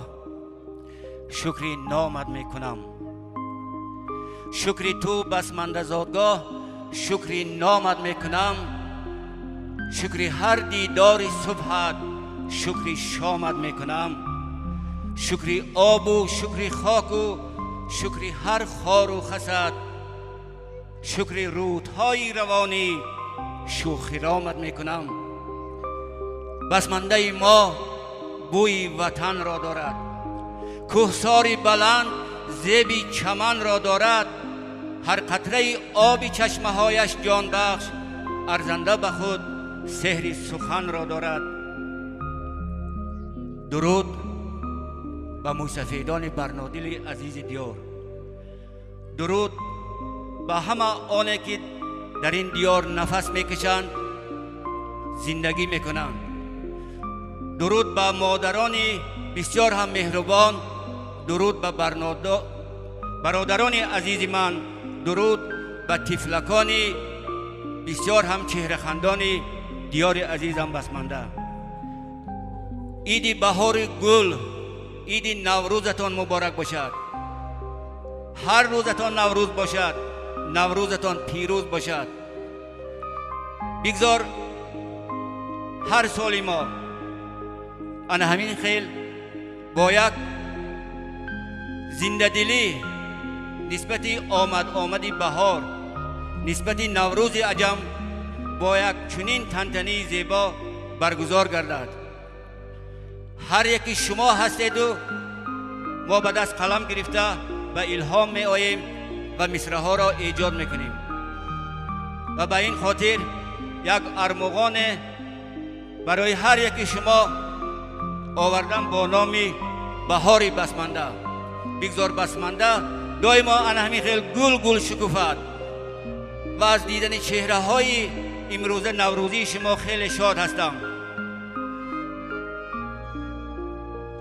шукри номат мекунам. Шукри ту басмандазодгоҳ, шукри номат мекунам. Шукри ҳар дидори субҳат, шукри шомат мекунам. Шукри обу шукри хоку шукри ҳар хору хасад, шукри рӯдҳои равонӣ шӯхиромад мекунам. Басмандаи мо бӯи ватанро дорад, кӯҳсори баланд зеби чаманро дорад. Ҳар қатраи оби чашмаҳояш ҷонбахш, арзанда ба худ сеҳри суханро дорад. Дуруд ба мӯйсафедони барнодили азизи диёр, дуруд ба ҳама оне ки дар ин диёр нафас мекашанд, зиндагӣ мекунанд. Дуруд ба модарони бисёр ҳам меҳрубон, дуруд ба бародарони азизи ман, дуруд ба тифлакони бисёр ҳам чеҳрахандони диёри азизам басманда. Иди баҳори гул, иди наврӯзатон муборак бошад. Ҳар рӯзатон наврӯз бошад, наврӯзатон пирӯз бошад. Бигзор ҳар соли мо ана ҳамин хел бо як зиндадилӣ нисбати омад-омади баҳор, нисбати наврӯзи аҷам бо як чунин тантании зебо баргузор гардад. Ҳар яки шумо ҳастеду мо ба даст қалам гирифта ба илҳом меоем ва мисраҳоро эҷод мекунем. Ва ба ин хотир як армуғоне барои ҳар яки шумо овардам бо номи баҳори басманда. Бигзор басманда доимо ана ҳамин хел гул-гул шукуфад ва аз дидани чеҳраҳои имрӯза наврӯзии шумо хеле шод ҳастам.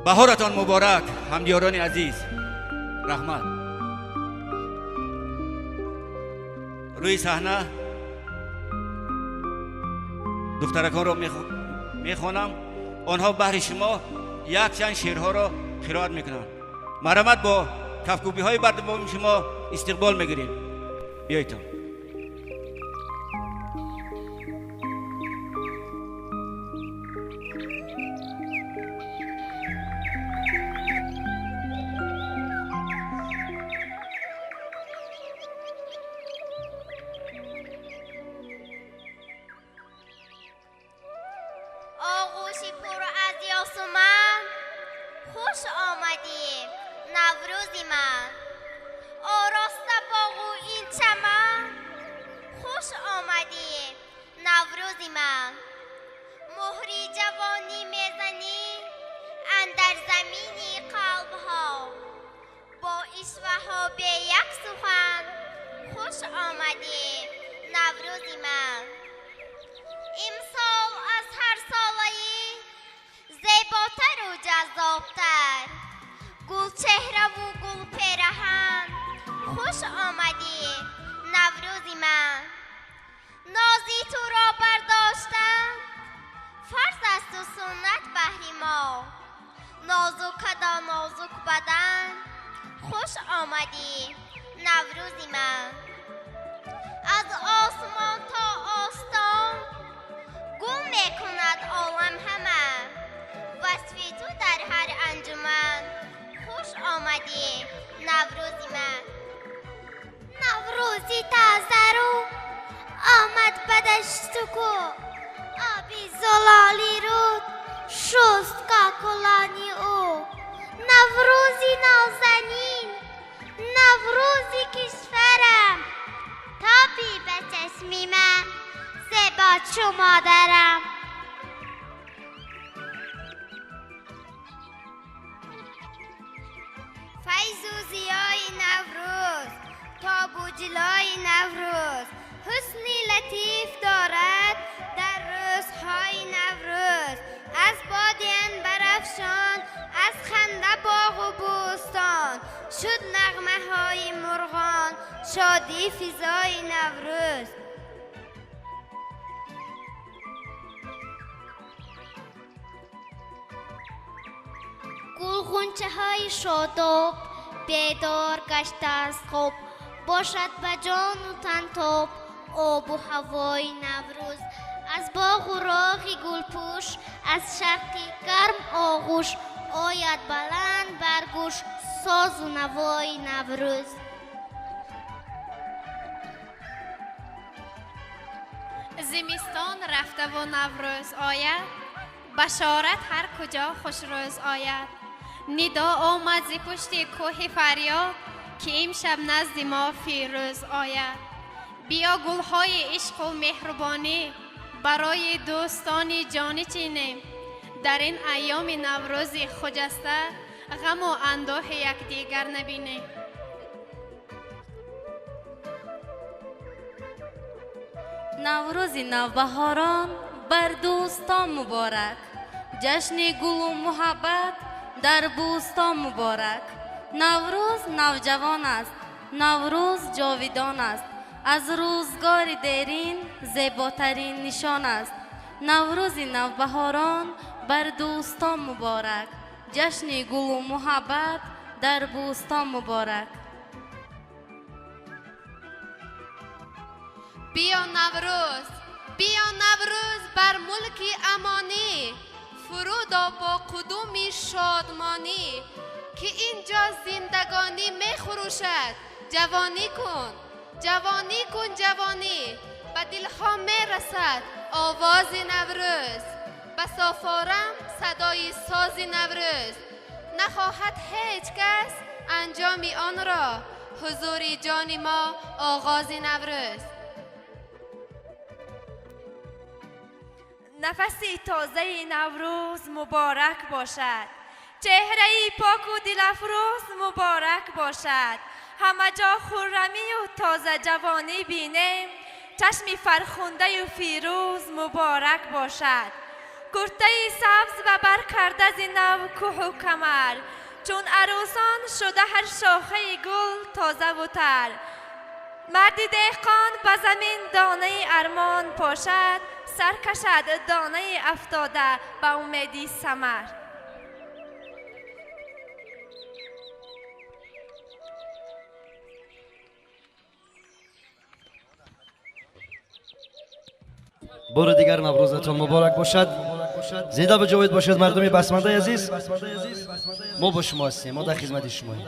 Баҳоратон муборак, ҳамдиёрони азиз. Раҳмат. Рӯи саҳна духтараконро мехонам. Онҳо баҳри шумо якчанд шеърҳоро қироат мекунанд. Марҳамат, бо кафкӯбиҳои бардавоми шумо истиқбол мегирем. Биёйтон. Оғӯши пур аз ёсуман, хуш омадӣ наврӯзи ман. Ороста боғу ин чаман, хуш омадӣ наврӯзи ман. Муҳри ҷавонӣ мезанӣ андар замини қалбҳо, бо ишваҳо бе як сухан, хуш омадӣ наврӯзи ман. Имсол аз ҳар солаи зеботару ҷаззобтар, гулчеҳраву гулпераҳан, хуш омадӣ наврӯзи ман. Нози туро бардоштан фарз асту суннат баҳри мо, нозукада нозук бадан, хуш омадӣ наврӯзи ман. Аз осмон то остон гум мекунад олам ҳама, васфи ту дар ҳар анҷуман, хуш омадӣ наврӯзи ман. Наврӯзи тазару омад ба дашту кӯ, оби зулоли руд шуст какулони ӯ. Наврӯзи нозанин, наврӯзи кишварам, тоби ба чашми ман зебо чу модарам. Файзу зиёи наврӯз, тобу ҷилои наврӯз, ҳусни латиф дорад дар рӯзҳои наврӯз. Аз бодиан барафшон, аз ханда боғу бӯстон, шуд нағмаҳои мурғон шодӣ физои наврӯз. Гулғунчаҳои шодоб бедор гашта аз хоб, бошад ба ҷону тан тоб обу ҳавои Наврӯз. Аз боғу роғи гулпӯш, аз шарқи гарм оғӯш, ояд баланд бар гӯш созу навои Наврӯз. Зимистон рафтаву Наврӯз ояд, башорат ҳар куҷо хушрӯз ояд. Нидо омад зи пушти кӯҳи фарёд, ки имшаб назди мо фирӯз ояд. Биё гулҳои ишқу меҳрубонӣ барои дӯстони ҷонӣ чинем. Дар ин айёми Наврӯзи хуҷаста ғаму андӯҳи якдигар набинем. Наврӯзи навбаҳорон бар дӯстон муборак, ҷашни гулу муҳаббат дар бӯстон муборак. Наврӯз навҷавон аст, Наврӯз ҷовидон аст, аз рӯзгори дерин зеботарин нишон аст. Наврӯзи навбаҳорон бар дӯстон муборак, ҷашни гулу муҳаббат дар бӯстон муборак. Биё Наврӯз, биё Наврӯз бар мулки амонӣ, фурудо бо қудуми шодмонӣ, ки инҷо зиндагонӣ мехурӯшад. Ҷавонӣ кун, ҷавонӣ кун, ҷавонӣ, ба дилҳо мерасад овози Наврӯз. Ба софорам садои сози Наврӯз, нахоҳад ҳеҷ кас анҷоми онро, ҳузури ҷони мо оғози Наврӯз. Нафаси тозаи Наврӯз муборак бошад, чеҳраи поку дилафрӯз муборак бошад. Ҳама ҷо хуррамию тозаҷавонӣ бинем, чашми фархундаю фирӯз муборак бошад. Куртаи сабз ба бар карда зи нав кӯҳу камар, чун арӯсон шуда ҳар шохаи гул тозаву тар. Марди деҳқон ба замин донаи армон пошад, сар кашад донаи афтода ба умеди самар. Бори дигар Наврӯзатон муборак бошад, зинда ва ҷовид бошад мардуми басмандаи азиз. Мо бо шумо ҳастем, мо дар хизмати шумоем.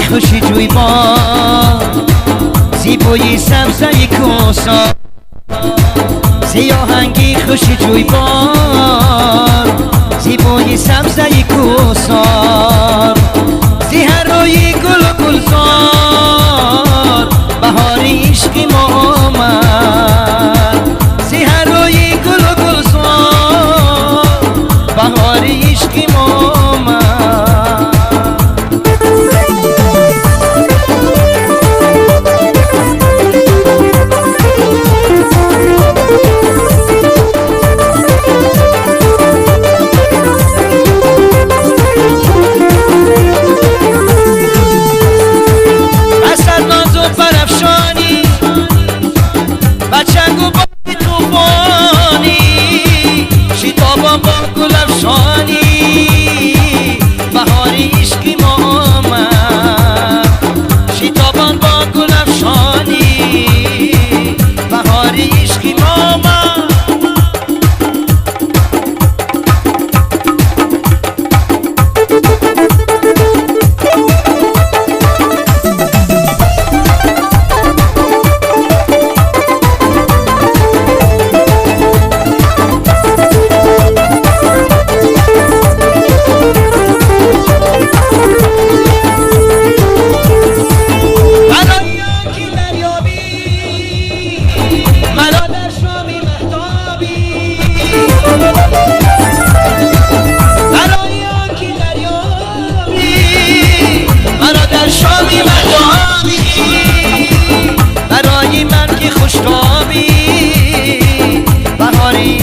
خوشی جوی با زیبایی سبزه کوسا، سیاهنگی خوشی جوی بار زیبایی سبزه کوسار، زی هر روی گل و گلزار بهاری عشق ما آمد، زی هر روی گل و گلزار بهاری عشق ما آمد. شیتابان با گلفشانی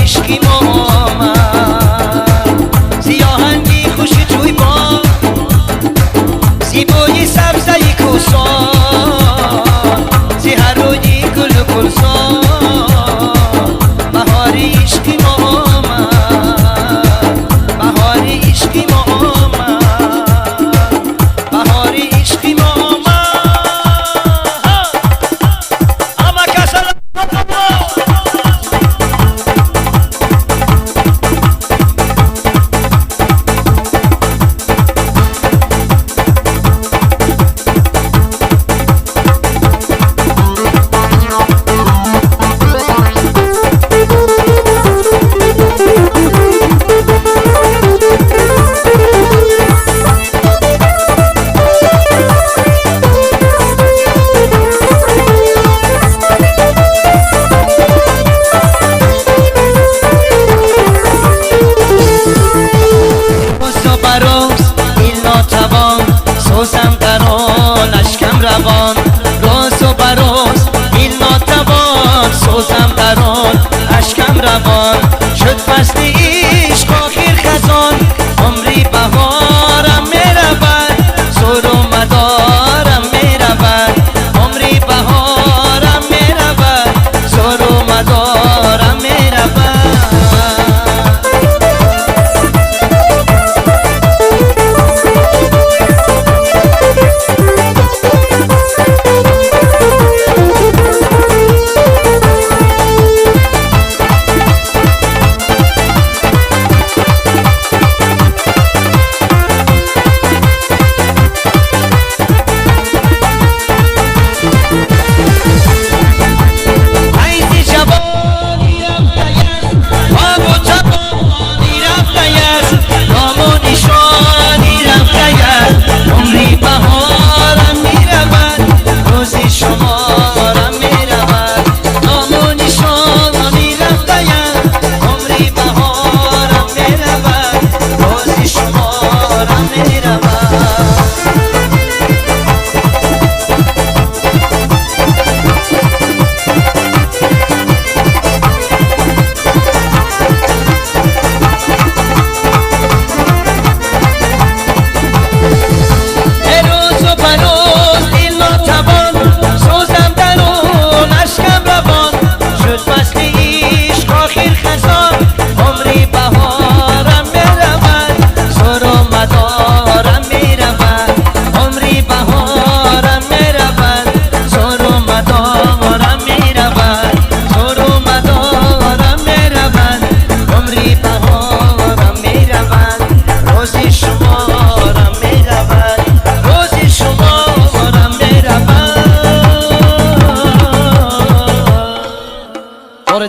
عشقی ما آمد زیاهنگی خوش جوی با زیبایی سبزی کوسان زی هر روی گل و گلزار بهار عشقی ما آمد بهار عشقی ما آمد بهار عشقی ما آمد اما کسل شد فصل عشق آخر خزان عمری بهارم میرود زور و مدارم میرود عمری بهارم میرود زور و مدارم میرود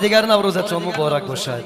دیگر نوروزتون مبارک باشد.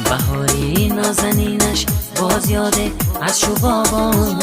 بهاری نازنینش باز یاده از شو بابا.